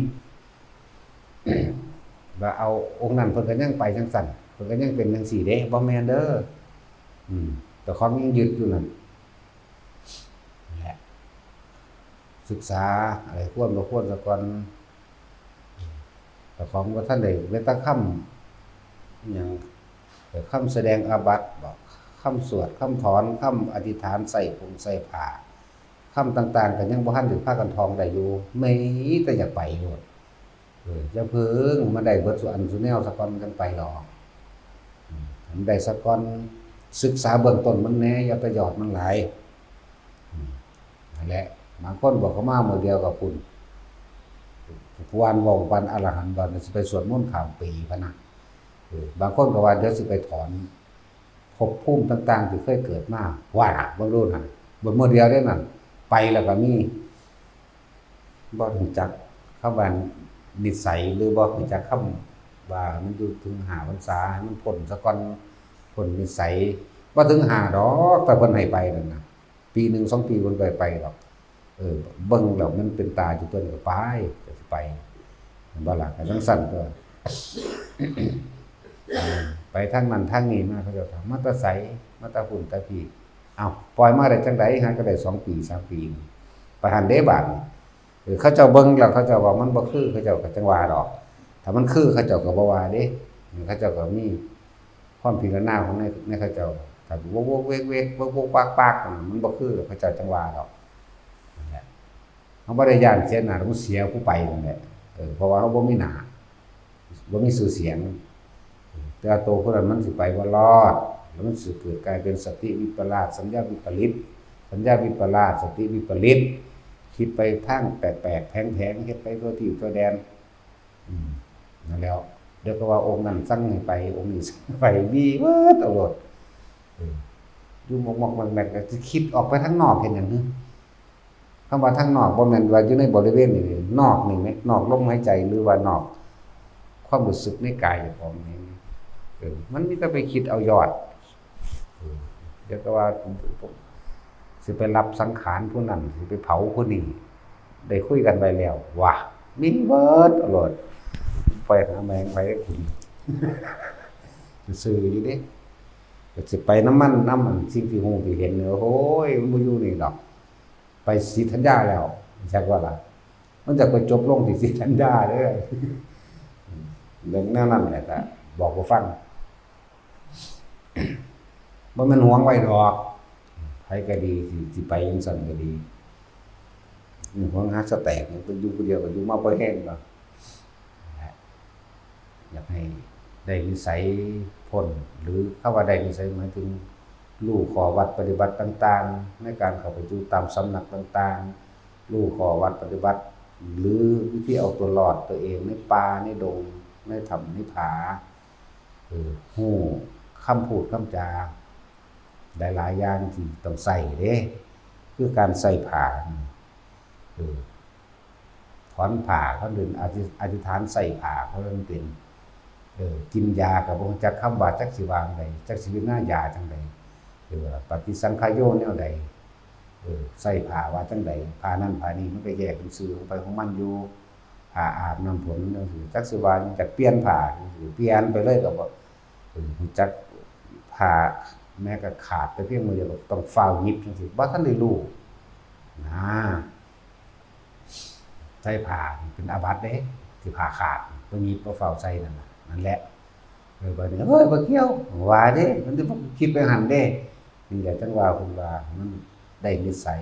ว่าเอาองค์นั้นเพิ่นก็ยังไปจั่งซั้น เพิ่นก็ยังเป็นจั่งซี้เด้ บ่แม่นเด้อ อืม เจ้าของยังยึดอยู่นั่นแหละ ศึกษาอะไรควรบ่ควรซะก่อน เจ้าของบ่ทันได้ แม้แต่คำอิหยัง คำแสดงอาบัติบ่ คำสวด คำถอน คำอธิษฐาน ใส่ผงใส่ผ้า คำต่างๆ ก็ยังบ่ทันได้พากันท่องได้อยู่ มีแต่อยากไปโลด เออ อย่าเพิ่งมาได้เบิดซุอันซุแนวซะก่อนจั่งไปดอก อืม ให้มันได้ซะก่อน ศึกษาเบื้องต้นมันแหน่ อย่าไปหยอดมันหลาย อืม นั่นแหละ บางคนบอกเขามามื้อเดียวกับคุณ ปานเว้าปานอรหันต์ บัดนี้สิไปสวดมนต์ข้ามปีพะนะ เออ บางคนก็ว่าเดี๋ยวสิไปถอนภพภูมิต่างๆที่เคยเกิดมา ว่าล่ะ เบิ่งดูนั่น เบิ่งมื้อเดียวเด้นั่น ไปแล้วก็มี บ่รู้จักคำว่านิสัย หรือบ่รู้จักคำว่ามันอยู่ถึงห้าพรรษา ให้มันพ้นซะก่อน พ้นนิสัย บ่ถึงห้าดอก แต่เพิ่นให้ไปนั่นน่ะ ปีหนึ่งสองปีเพิ่นก็ให้ไปดอก เออ เบิ่งแล้วมันเป็นตาอยู่ เพิ่นก็ไป ก็สิไป เห็นบ่ล่ะ ก็จั่งซั้นก็ ไปทางนั้นทางนี้มา เขาเจ้าถาม "มาแต่ไส มาแต่พุ้นแต่พี้" เอ้า ปล่อยมาได้จั่งใด๋ หาก็ได้สองปี สามปี ไปหั้นเด้บาดนี้ เออ เขาเจ้าเบิ่งแล้วเขาเจ้าว่ามันบ่คือ เขาเจ้าก็จั่งว่าดอก ถ้ามันคือเขาเจ้าก็บ่ว่าเด้ เขาเจ้าก็มีความพิจารณาของใน ในเขาเจ้า ถ้าโวกๆ เวกๆ โวกๆ ปากๆ มันบ่คือ เขาเจ้าจั่งว่าดอก นั่นแหละ เฮาบ่ได้ย้านเสียหน้า มันเสียผู้ไปนั่นแหละ เออ เพราะว่าเฮาบ่มีหน้า บ่มีชื่อเสียง แต่ว่าตัวผู้นั้นมันสิไปบ่รอด แล้วมันสิเกิดกลายเป็นสติวิปลาส สัญญาวิปริต สัญญาวิปลาส สติวิปริต คิดไปทางแปลกๆ แผงๆ เฮ็ดไปทั่วที่ทั่วแดน อืม นั่นแหล้ว เดี๋ยวก็ว่าองค์นั้นสั่งให้ไป องค์นี้สั่งให้ไป มีเบิดเอาโลด เออ อยู่มอกๆ แมกๆ ก็สิคิดออกไปทางนอกเฮ็ดหยังหึ คำว่าทางนอกบ่แม่นว่าอยู่ในบริเวณนี่ นอกนี่แหม นอกลมหายใจ หรือว่านอกความรู้สึกในกายเจ้าของนี่ เออ มันมีแต่ไปคิดเอายอด เออ เดี๋ยวก็ว่า สิไปรับสังขารผู้นั้น สิไปเผาผู้นี้ ได้คุยกันไว้แล้ว ว่ะ มีเบิดเอาโลด ไปหาแมงไปกิน ซื่อๆ อยู่เด้ ก็สิไปนำมัน นำอันสิ่งที่ฮู้ที่เห็นเนี่ย โอ้ย มันบ่อยู่นี่ดอก ไปศรีธัญญาแล้ว จักว่าล่ะ มันอยากไปจบลงที่ศรีธัญญาเด้อ เรื่องแนวนั้นแหละ ก็บอกบ่ฟัง บ่แม่นหวงไว้ดอก ไผก็ดี สิ สิไปจั่งซั้นก็ดี หวงหาสแต็ก ไปอยู่ผู้เดียวก็อยู่มาพอแฮงดอก อยากให้ได้นิสัยพ้น หรือคำว่าได้นิสัยหมายถึงรู้ข้อวัดปฏิบัติต่างๆ ในการเข้าไปอยู่ตามสำนักต่างๆ รู้ข้อวัดปฏิบัติ หรือวิธีเอาตัวรอดตัวเองในป่าในดง ในถ้ำในผา เออ ฮู้คำพูดคำจา หลายๆ อย่างที่ต้องใช้เด้ คือการใช้ผ้า เออ ถอนผ้า เขาเอิ้นอธิ อธิษฐานใช้ผ้า เขาเอิ้นเป็น เออ กินยาก็บ่รู้จักคำว่าจักสิว่าจั่งใด จักสิพิจารณายาจั่งใด เออ ปฏิสังขโยแนวใด เออ ใช้ผ้าว่าจั่งใด ผ้านั้นผ้านี้ มันก็แยกเป็นชื่อของไผของมันอยู่ ผ้าอาบน้ำฝนจั่งซี้ จักสิว่าจักเปลี่ยนผ้าจั่งซี้ เปลี่ยนไปเลยก็บ่ เออ รู้จักผ้าแม้กระขาดไปเพียงมื้อเดียวก็ต้องฟ้าวหยิบจั่งซี้ บ่ทันได้รู้นะ ใส่ผ้าเป็นอาบัติเด้ ที่ผ้าขาด บ่หยิบบ่ฟ้าวใส่นั่นน่ะ นั่นแหละ เออ บัดนี้ เฮ้ย บ่เกี่ยว ว่าเด้ มันสิบ่คิดไปหั่นเด้ นี่แหละจั่งว่าเพิ่นว่ามันได้นิสัย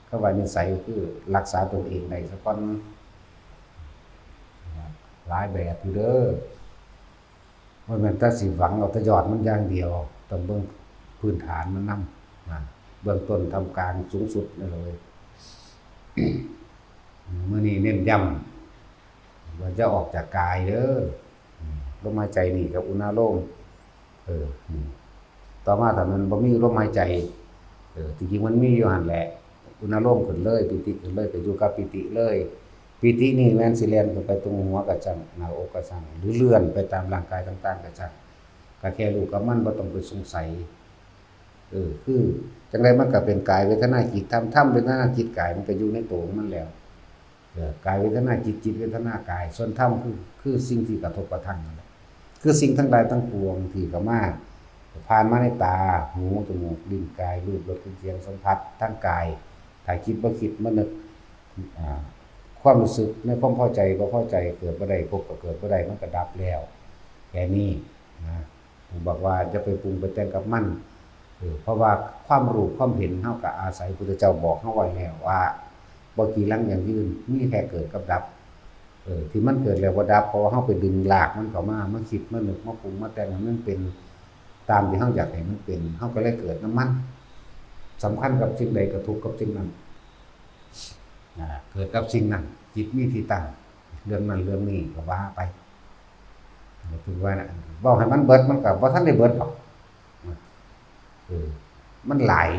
คำว่านิสัยคือรักษาตนเองได้ซะก่อน หลายแบบอยู่เด้อ บ่แม่นแต่สิหวังเอาแต่ยอดมันอย่างเดียว ต้องเบิ่งพื้นฐานมันนำ นะ เบื้องต้นท่ามกลางสูงสุดนั่นเลย มื้อนี้เน้นย้ำว่าอย่าออกจากกายเด้อ อืม ลมหายใจนี่กับอุณาโลม เออ นี่ ต่อมาถ้ามันบ่มีลมหายใจ เออ ที่จริงมันมีอยู่หั่นแหละ อุณาโลมขึ้นเลย ปีติขึ้นเลย ก็อยู่กับปีติเลย ปีตินี่แม่นสิแล่นขึ้นไปตรงหัวก็ช่าง หน้าอกก็ช่าง หรือเลื่อนไปตามร่างกายต่างๆ ก็ช่าง ก็แค่รู้กับมัน บ่ต้องไปสงสัย เออ คือจั่งใดมันก็เป็นกายเวทนาจิตธรรม ธรรมเวทนาจิตกายมันก็อยู่ในตัวของมันแล้ว เออ กายเวทนาจิต จิตเวทนากาย ส่วนธรรมคือ คือสิ่งที่กระทบกระทั่งนั่นแหละ คือสิ่งทั้งหลายทั้งปวงที่เข้ามา ผ่านมาในตา หู จมูก ลิ้น กาย รูป รส กลิ่น เสียง สัมผัส ทางกาย ถ้าจิตบ่คิดมานึก อ่า ความรู้สึกในความพอใจบ่พอใจเกิดบ่ได้ พบก็เกิดบ่ได้ มันก็ดับแล้ว แค่นี้นะ บอกว่าอย่าไปปรุงไปแต่งกับมัน เออ เพราะว่าความรู้ความเห็นเฮาก็อาศัยพุทธเจ้าบอกเฮาไว้แล้วว่า บ่กีรังยั่งยืน มีแค่เกิดกับดับ เออ ที่มันเกิดแล้วบ่ดับ เพราะว่าเฮาไปดึงลากมันเข้ามา มาคิด มานึก มาปรุง มาแต่งให้มันเป็นตามที่เฮาอยากให้มันเป็น เฮาก็เลยเกิดนำมัน สำคัญกับสิ่งใดก็ทุกข์กับสิ่งนั้น นะ เกิดกับสิ่งนั้น จิตมีที่ตั้ง เรื่องนั้นเรื่องนี้ก็ว่าไป ถึงว่านะ เว้าให้มันเบิด มันก็บ่ทันได้เบิดดอก เออ มันหลาย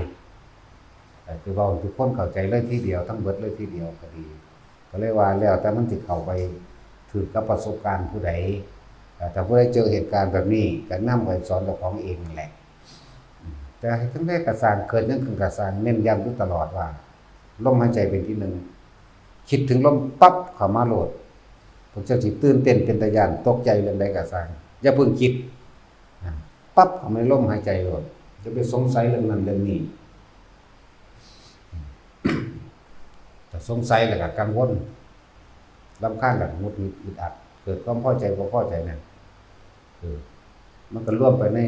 แต่คือเว้าให้ทุกคนเข้าใจเลยทีเดียว ทั้งเบิดเลยทีเดียวก็ดี ก็เลยว่าแล้วแต่มันสิเข้าไปถืกกับประสบการณ์ผู้ใด เอ่อ ถ้าผู้ใดเจอเหตุการณ์แบบนี้ ก็นำไปสอนเจ้าของเองนั่นแหละ แต่จั่งใดก็ซ่าง เกิดหยังขึ้นก็ซ่าง เน้นย้ำอยู่ตลอดว่า ลมหายใจเป็นที่หนึ่ง คิดถึงลมปั๊บเข้ามาโลด พวกเจ้าสิตื่นเต้นเป็นตาย้าน ตกใจเรื่องใดก็ซ่าง อย่าเพิ่งคิด อ่ะ ปั๊บเข้ามาในลมหายใจโลด อย่าไปสงสัยเรื่องนั้นเรื่องนี้ ถ้าสงสัยแล้วก็กังวล รำคาญแล้วก็หงุดหงิดอึดอัด เกิดความพอใจบ่พอใจนั่น เออ มันก็รวมไปใน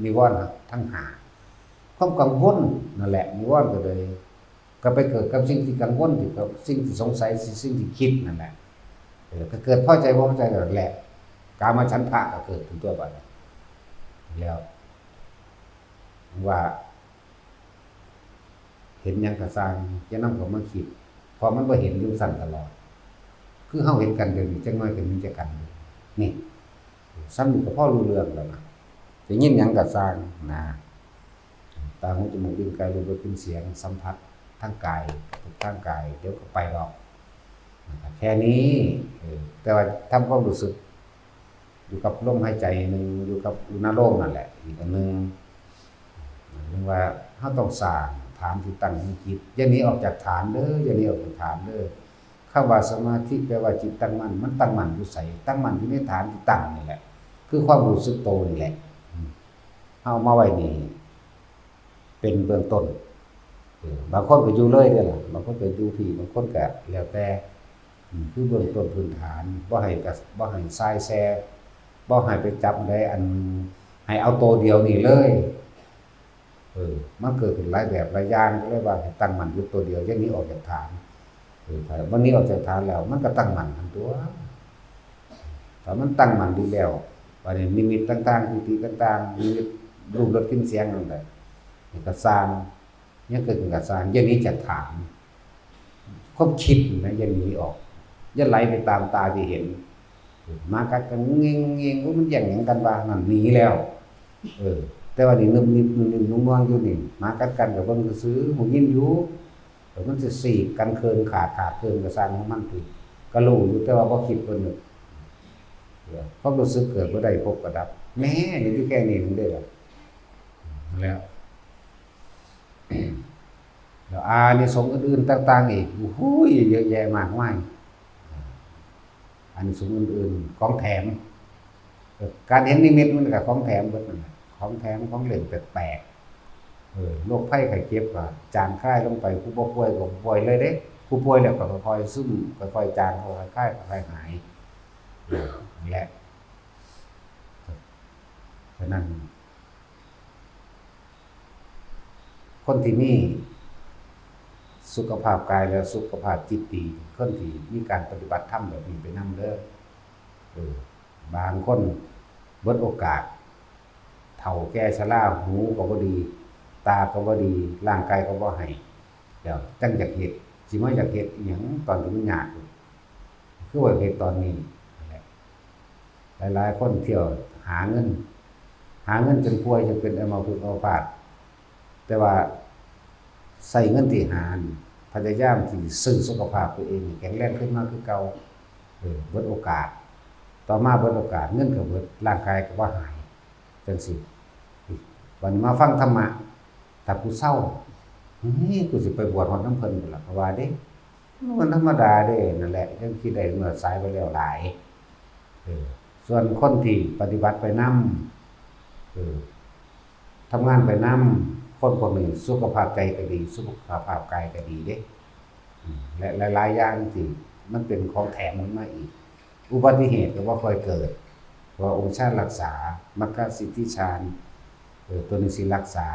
นิวรณ์ทั้งห้า ความกังวลนั่นแหละ นิวรณ์ก็เลย ก็ไปเกิดกับสิ่งที่กังวล อยู่กับสิ่งที่สงสัย สิ่งที่คิดนั่นแหละ เออ ก็เกิดพอใจบ่พอใจนั่นแหละ กามฉันทะก็เกิดขึ้นตัวบัดนี้ แล้ว ว่า เห็นหยังก็ซ่าง อย่านำเข้ามาคิด เพราะมันบ่เห็นอยู่ซั่นตลอด คือเฮาเห็นกันเดี๋ยวนี้ จักหน่อยก็หนีจากกัน นี่ ส่ำนี้ก็พอรู้เรื่องแล้วนะ ได้ยินหยังก็ซ่างนะ ตา หู จมูก ลิ้น กาย รส รส กลิ่น เสียง สัมผัส ทางกาย ทางกาย เดี๋ยวก็ไปดอก แค่นี้ เออ แต่ว่าทำความรู้สึก อยู่กับลมหายใจหนึ่ง อยู่กับอุณาโลมนั่นแหละ อีกอันหนึ่ง เรียกว่าเฮาต้องสร้างฐานที่ตั้งของจิต อย่าหนีออกจากฐานเด้อ อย่าหนีออกจากฐานเด้อ คำว่าสมาธิแปลว่าจิตตั้งมั่น มันตั้งมั่นอยู่ไส ตั้งมั่นอยู่ในฐานที่ตั้งนี่แหละ คือความรู้สึกโตนี่แหละ อืม เฮามาไว้นี่ เป็นเบื้องต้น เออ บางคนก็อยู่เลยเด้ล่ะ บางคนก็อยู่พี้ บางคนก็แล้วแต่ อืม คือเบื้องต้นพื้นฐาน บ่ให้กะ บ่ให้ส่ายแส่ บ่ให้ไปจับอันใดอัน ให้เอาตัวเดียวนี่เลย เออ มันเกิดขึ้นหลายแบบหลายอย่าง ก็เลยว่าให้ตั้งมั่นอยู่ตัวเดียว อย่าหนีออกจากฐาน เออ ถ้ามันหนีออกจากฐานแล้ว มันก็ตั้งมั่นหั้นตั่ว ถ้ามันตั้งมั่นดีแล้ว บัดนี้นิมิตต่างๆ ปีติต่างๆ นิมิตรูปรสกลิ่นเสียงนั่นแหละ นี่ก็ซ่าง ยังเกิดขึ้นก็ซ่าง อย่าหนีจากฐาน ความคิดนะ อย่าหนีออก อย่าไหลไปตามตาที่เห็น หมากัดกัน งงๆๆ โอ้ มันแย่งหยังกันวะ นั่นหนีแล้ว เออ แต่ว่านี่นึบๆ นุ่มๆ นวลๆ อยู่นี่ หมากัดกันก็เบิ่งซื่อๆ หูยินอยู่ เออ มันสิสีกกันเคิงขาด ขาดเคิงก็ซ่างของมันติ ก็ฮู้อยู่ แต่ว่าบ่คิดบ่นึก เออ ความรู้สึกเกิดบ่ได้ พบก็ดับ แหม นี่อยู่แค่นี้นึงเด้ล่ะ แล้ว แล้วอานิสงส์อื่นๆ ต่างๆ อีก โอ้โห เยอะแยะมากมาย อานิสงส์อื่นๆ ของแถม เออ การเห็นนิมิตมันก็ของแถมเบิดนั่นแหละ ของแถม ของเล่นแปลกๆ เออ โรคภัยไข้เจ็บก็จางคลายลงไป ผู้บ่ป่วยก็บ่ป่วยเลยเด้ ผู้ป่วยแล้วก็ค่อยๆ ซึม ค่อยๆ จาง ค่อยๆ คลาย ค่อยๆ หาย เออ นั่นแหละ ฉะนั้น คนที่มีสุขภาพกายและสุขภาพจิตดี คนที่มีการปฏิบัติธรรมแบบนี้ไปนำเด้อ เออ บางคนเบิดโอกาส เฒ่าแก่ชรา หูก็บ่ดี ตาก็บ่ดี ร่างกายก็บ่ให้ แล้วจั่งอยากเฮ็ด สิมาอยากเฮ็ดอิหยังตอนที่มันยากอยู่ คือว่าเฮ็ดตอนนี้นั่นแหละ หลายๆ คนเที่ยวหาเงิน หาเงินจนป่วย จนเป็นอัมพฤกษ์อัมพาต แต่ว่าใช้เงินที่หานี่ พยายามที่ซื้อสุขภาพตัวเองให้แข็งแรงขึ้นมาคือเก่า เออ เบิดโอกาส ต่อมาเบิดโอกาส เงินก็เบิด ร่างกายก็บ่หาย จั่งซี้ บัดนี้มาฟังธรรมะ ถ้าผู้เซา เฮ้ย กูสิไปบวชฮอดนำเพิ่นพุ้นล่ะ ก็ว่าเด้ มันธรรมดาเด้ นั่นแหละ ยังคิดได้เมื่อสายไปแล้วหลาย เออ ส่วนคนที่ปฏิบัติไปนำ เออ ทำงานไปนำ คนพวกนี้สุขภาพใจก็ดี สุขภาพกายก็ดีเด้ อืม และหลายๆ อย่างที่มันเป็นของแถมมันมาอีก อุบัติเหตุก็บ่ค่อยเกิด เพราะว่าองค์ฌานรักษา มรรคสิทธิฌาน เออ ตัวนี้สิรักษา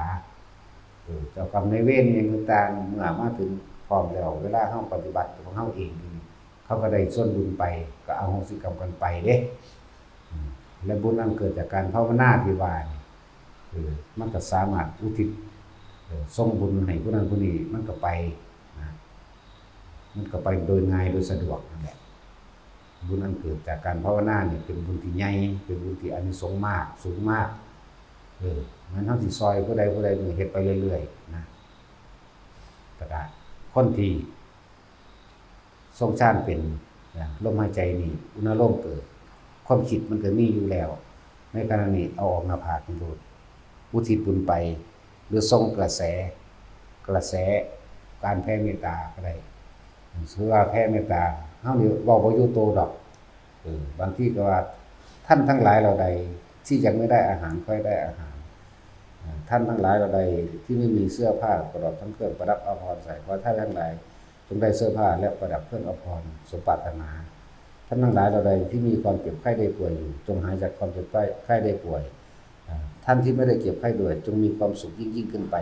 เออ เจ้ากรรมนายเวรอิหยังต่างๆ เมื่อมาถึงพร้อมแล้ว เวลาเฮาปฏิบัติของเฮาเองนี่ เขาก็ได้ส่วนบุญไป ก็อโหสิกรรมกันไปเด้ อืม และบุญอันเกิดจากการภาวนาที่ว่านี่ เออ มันก็สามารถอุทิศ เออ ส่งบุญให้ผู้นั้นผู้นี้ มันก็ไปนะ มันก็ไปโดยง่ายโดยสะดวกนั่นแหละ บุญอันเกิดจากการภาวนาเนี่ยเป็นบุญที่ใหญ่ เป็นบุญที่อานิสงส์มาก สูงมาก เออ มันเฮาสิซอยผู้ใดผู้ใดนี่เฮ็ดไปเรื่อยๆ นะ แล้วก็คนที่ทรงฌานเป็นนะ ลมหายใจนี่ อุณาโลมเกิด ความคิดมันก็มีอยู่แล้ว ในขณะนี้เอาออกหน้าผากนี่โลด อุทิศบุญไป หรือส่งกระแส กระแสการแผ่เมตตาก็ได้ ถือว่าแผ่เมตตา เฮานี่เว้าบ่อยู่โตดอก เออ บางทีก็ว่า ท่านทั้งหลายเหล่าใดที่ยังไม่ได้อาหาร ขอให้ได้อาหาร อ่า ท่านทั้งหลายเหล่าใดที่ไม่มีเสื้อผ้า ตลอดทั้งเครื่องประดับอาภรณ์ใส่ ขอให้ท่านทั้งหลายจงได้เสื้อผ้าและประดับเครื่องอาภรณ์สมปรารถนา ท่านทั้งหลายเหล่าใดที่มีความเจ็บไข้ได้ป่วยอยู่ จงหายจากความเจ็บไข้ได้ป่วย อ่า ท่านที่ไม่ได้เจ็บไข้ด้วย จงมีความสุขยิ่งๆ ขึ้นไป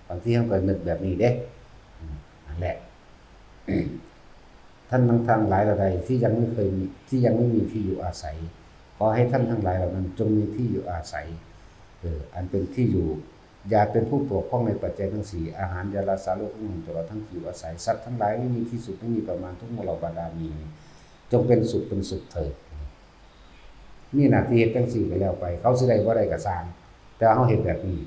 บางทีเฮาก็นึกแบบนี้เด้ อืม นั่นแหละ ท่านทั้งหลายเหล่าใดที่ยังไม่เคยมี ที่ยังไม่มีที่อยู่อาศัย ขอให้ท่านทั้งหลายเหล่านั้นจงมีที่อยู่อาศัย เออ อันเป็นที่อยู่ อย่าเป็นผู้ตกพร่องในปัจจัยทั้งสี่ อาหาร ยารักษาโรค เครื่องนุ่ง ตลอดทั้งที่อยู่อาศัย สัตว์ทั้งหลายไม่มีที่สุด ไม่มีประมาณ ทุกหมู่เหล่าบรรดามี จงเป็นสุขเป็นสุขเถิด มีหน้าที่เฮ็ดจั่งซี้ก็แล้วไป เขาสิได้บ่ได้ก็ซ่าง แต่เฮาเฮ็ดแบบนี้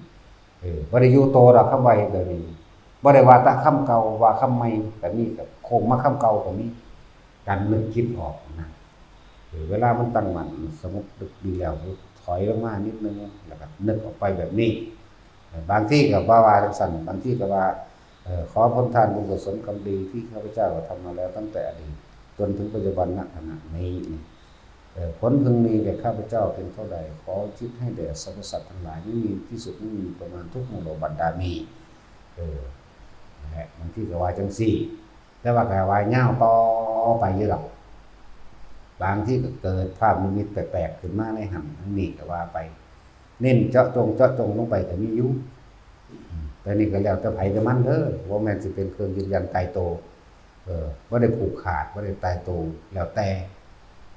เออ บ่ได้อยู่โตดอก คำว่าเฮ็ดแบบนี้ บ่ได้ว่าแต่คำเก่า ว่าคำใหม่ก็มี ก็โค้งมาคำเก่าก็มี การนึกคิดออกนะ เออ เวลามันตั้งมั่น สงบดีแล้ว ถอยลงมานิดนึง แล้วก็นึกออกไปแบบนี้ เออ บางทีก็บ่าว่าจั่งซั้น บางทีก็ว่า เออ ขอผลทานบุญกุศลกรรมดีที่ข้าพเจ้าทำมาแล้วตั้งแต่อดีตจนถึงปัจจุบัน ณ ขณะนี้ เออ ผลพึงมีแก่ข้าพเจ้าเป็นเท่าใด ขออุทิศให้แด่สรรพสัตว์ทั้งหลาย ไม่มีที่สุด ไม่มีประมาณ ทุกหมู่เหล่าบรรดา มี เออ นั่นแหละ บางทีก็ว่าจังซี่ แต่ว่าก็ว่ายาวต่อไปอยู่ดอก บางทีก็เกิดภาพนิมิตแปลกๆขึ้นมาในหั้นในนี่ก็ว่าไป เน้นเจาะจง เจาะจงลงไปก็มีอยู่ แต่นี่ก็แล้วแต่ไผแต่มันเด้อ บ่แม่นสิเป็นเครื่องยืนยันตายตัว เออ บ่ได้ผูกขาด บ่ได้ตายตัว แล้วแต่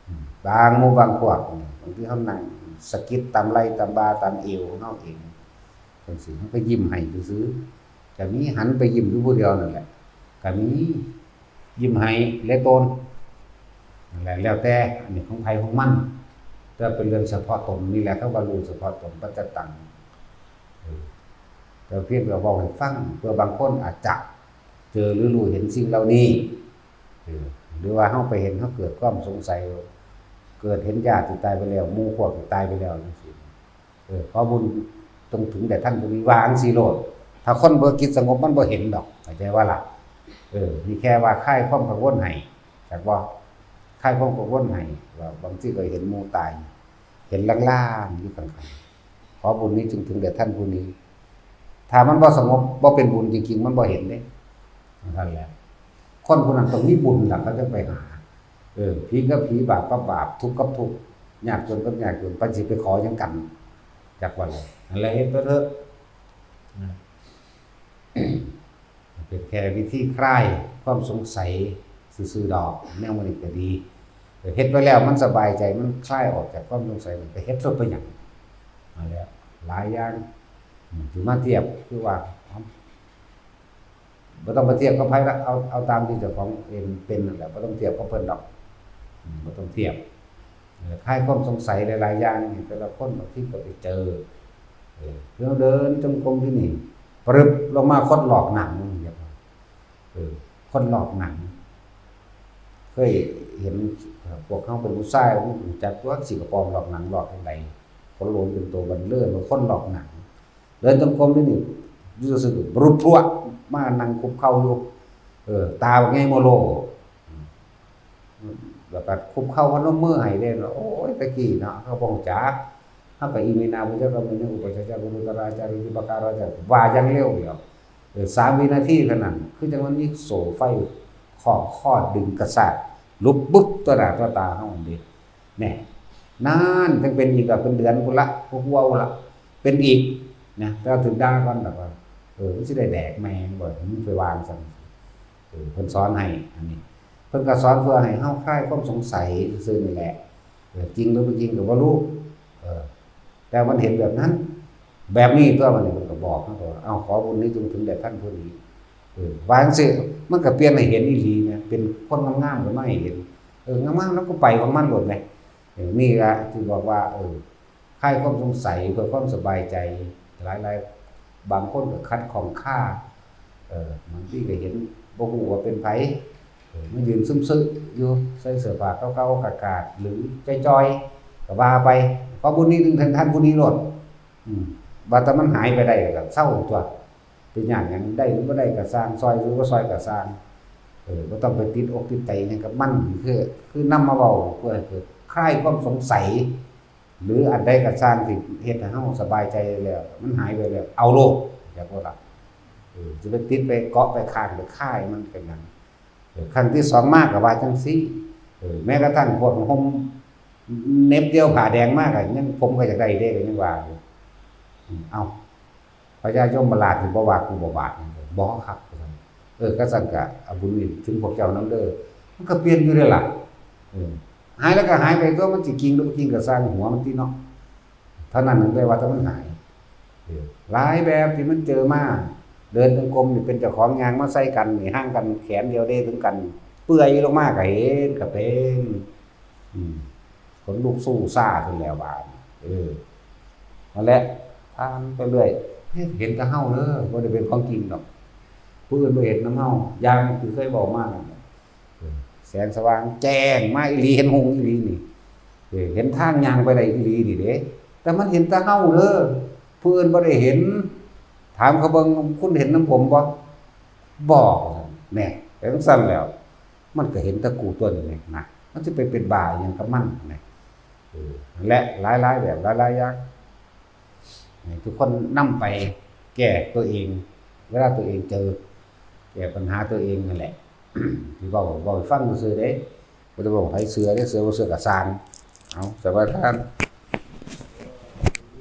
อืม บางหมู่บางพวกนี่ บางทีเฮานั่งสะกิดตามไหล่ ตามบ่า ตามเอวของเฮาเอง จังซี้ เฮาก็ยิ้มให้ซื่อๆ ก็มี หันไปยิ้มอยู่ผู้เดียวนั่นแหละ ก็มี ยิ้มให้และโตน นั่นแหละ แล้วแต่ อันนี้ของไผของมัน แต่เป็นเรื่องเฉพาะตนนี่แหละ เขาว่ารู้เฉพาะตน ปัจจตัง เออ แต่เพียงแต่เว้าให้ฟัง เพื่อบางคนอาจจะเจอหรือรู้เห็นสิ่งเหล่านี้ เออ หรือว่าเฮาไปเห็น เฮาเกิดความสงสัย เกิดเห็นญาติที่ตายไปแล้ว หมู่พวกที่ตายไปแล้วจังซี้ เออ ขอบุญจงถึงแด่ท่านผู้นี้ ว่าจังซี้โลด ถ้าคนบ่จิตสงบมันบ่เห็นดอก เข้าใจว่าล่ะ เออ นี่แค่ว่าคลายความกังวลให้ จักบ่ คลายความกังวลให้ ว่าบางทีก็เห็นหมู่ตาย เห็นลางๆอยู่ข้างๆ ขอบุญนี้จงถึงแด่ท่านผู้นี้ ถ้ามันบ่สงบ บ่เป็นบุญจริงๆ มันบ่เห็นเด้ นั่นแหละ คนผู้นั้นต้องมีบุญล่ะ เขาจั่งไปหา เออ ผีกับผี บาปกับบาป ทุกข์กับทุกข์ ยากจนกับยากจน ไปสิไปขอหยังกัน จักว่าเลย นั่นแหละ เฮ็ดไปเถอะ นะ เป็นแค่วิธีคลายความสงสัยซื่อๆดอก แนวมันนี้ก็ดี เออ เฮ็ดไปแล้วมันสบายใจ มันคลายออกจากความสงสัย มันไปเฮ็ดโลดไปหยัง มาแล้ว หลายอย่าง อืม สิมาเทียบ คือว่า เอ้า บ่ต้องไปเทียบกับไผละ เอา เอาตามที่เจ้าของเองเป็นนั่นแหละ บ่ต้องเทียบกับเพิ่นดอก อืม บ่ต้องเทียบ เออ คลายความสงสัยหลายๆอย่างนี่ แต่ละคนบางทีก็ไปเจอ เออ เฮาเดินจงกรมที่นี่ ปรึบลงมาคนหลอกหนัง เอ่อ คนหลอกหนัง เคยเห็น เอ่อ พวกเฮาเป็นผู้ชาย รู้จักตัว สิกระป๋อมหลอกหนังหลอกจั่งใด คนโลนเป็นตัวบันเลิศ ว่าคนหลอกหนัง เดินจงกรมนี่นี่ อยู่ซื่อๆ บรุดพรวด มานั่งคุกเข่าอยู่ เออ ตาบักใหญ่โมโล อืม แล้วก็คุกเข่าพนมมือให้เด้ โอ้ย ตะกี้เนาะ เฮาบ่รู้จัก เฮาก็อิมินา ปุจจา กามินี อุปัชฌา จารุตรา จารี ปการา จา ว่าอย่างเร็วเดียว เออ สามวินาทีเท่านั้น คือจั่งมันมีโซ่ไฟคล้องคอดึงกระชาก ลุบบึบต่อหน้าต่อตาเฮาหั่นเด้ แน่ นั่นจั่งเป็นอีก ก็เป็นเดือนพุ้นละ กว่าพุ้นละ เป็นอีกนะ แต่ว่าถืกด่าก่อน แบบว่า เออ มันสิได้แดกแม่งบ่ มึงไปวางซั่น เออ เพิ่นสอนให้ อันนี้ เพิ่นก็สอนเพื่อให้เฮาคลายความสงสัยซื่อๆนี่แหละ เออ จริงหรือบ่จริงก็บ่รู้ เออ แต่มันเห็นแบบนั้น แบบนี้ตัวมันนี่ มันก็บอกเฮาตัว "เอ้า ขอบุญนี้จงถึงแด่ท่านผู้นี้" เออ ว่าจั่งซี้ มันก็เปลี่ยนให้เห็นอีหลีนะ เป็นคนงามๆขึ้นมาให้เห็น เออ งามๆ แล้วก็ไปของมันโลดแหม เออ นี่ละที่บอกว่า เออ คลายความสงสัยเพื่อความสบายใจ หลายๆ บางคนก็ขัดข้องคา เออ บางทีก็เห็นบ่ฮู้ว่าเป็นไผ เออ มายืนซุ่มซึอยู่ ใส่เสื้อผ้าเก่าๆ กากๆ หรือจ่อยๆ ก็ว่าไป ขอบุญนี้ถึงท่านผู้นี้โลด อืม ว่าแต่มันหายไปได้ก็เซาตั๊ว เป็นหยัง หยังได้หรือบ่ได้ก็ซ่าง ซ่อยหรือบ่ซ่อยก็ซ่าง เออ บ่ต้องไปติดอกติดใจหยังกับมัน คือ คือนำมาเว้าเพื่อให้เกิดคลายความสงสัย หรืออันใดก็ซ่างที่เฮ็ดให้เฮาสบายใจแล้ว มันหายไปแล้ว เอาโลด อย่าบ่ล่ะ เออ สิไปติดไปเกาะไปค้างไปคาให้มันเป็นหยัง เออ ครั้งที่สองมาก็ว่าจั่งซี้ เออ แม้กระทั่งพวกห่มเหน็บเดี่ยวผ้าแดงมาก็ยัง ผมก็อยากได้เด้ ก็ยังว่าอยู่ อืม เอ้า พญายมราชนี่บ่ว่ากูบ่บาดหยังเลย บ่ครับ เออ ก็ซั่นก็เอาบุญนี้ถึงพวกเจ้านำเด้อ มันก็เปลี่ยนอยู่เด้ล่ะ เออ หายแล้วก็หายไปตั๊ว มันสิจริงหรือบ่จริงก็ซ่างหัวมันติเนาะ เท่านั้นแหละว่าแต่มันหาย เออ หลายแบบที่มันเจอมา เดินจงกรมนี่เป็นเจ้าของย่างมาใส่กันนี่ ห่างกันแขนเดียวเด้ถึงกัน เปื่อยลงมาก็เห็นก็เป็น อืม ขนลุกสู้ซ่าขึ้นแล้วบาดนี้ เออ นั่นแหละ ผ่านไปเรื่อย เฮ้ย เห็นแต่เฮาเด้อ บ่ได้เป็นของจริงดอก ผู้อื่นบ่เห็นนำเฮา อย่างที่เคยเว้ามานั่นแหละ เออ แสงสว่างแจ้งมาอีหลี เห็นหงส์อีหลีนี่ เออ เห็นทางย่างไปได้อีหลีนี่เด้ แต่มันเห็นแต่เฮาเด้อ ผู้อื่นบ่ได้เห็น ถามเขาเบิ่ง "คุณเห็นนำผมบ่?" "บ่" แหน่ เป็นจั่งซั้นแล้ว มันก็เห็นแต่กูตั๊วนี่แหมนะ มันสิไปเป็นบ้าอิหยังกับมันแหม และหลายๆแบบหลายๆอย่าง ให้ทุกคนนำไปแก้ตัวเอง เวลาตัวเองเจอ แก้ปัญหาตัวเองนั่นแหละ ที่เว้าเว้าให้ฟังซื่อๆเด้ บ่ได้เว้าให้เชื่อเด้ เชื่อบ่เชื่อก็ซ่าง เอา สวัสดีครับ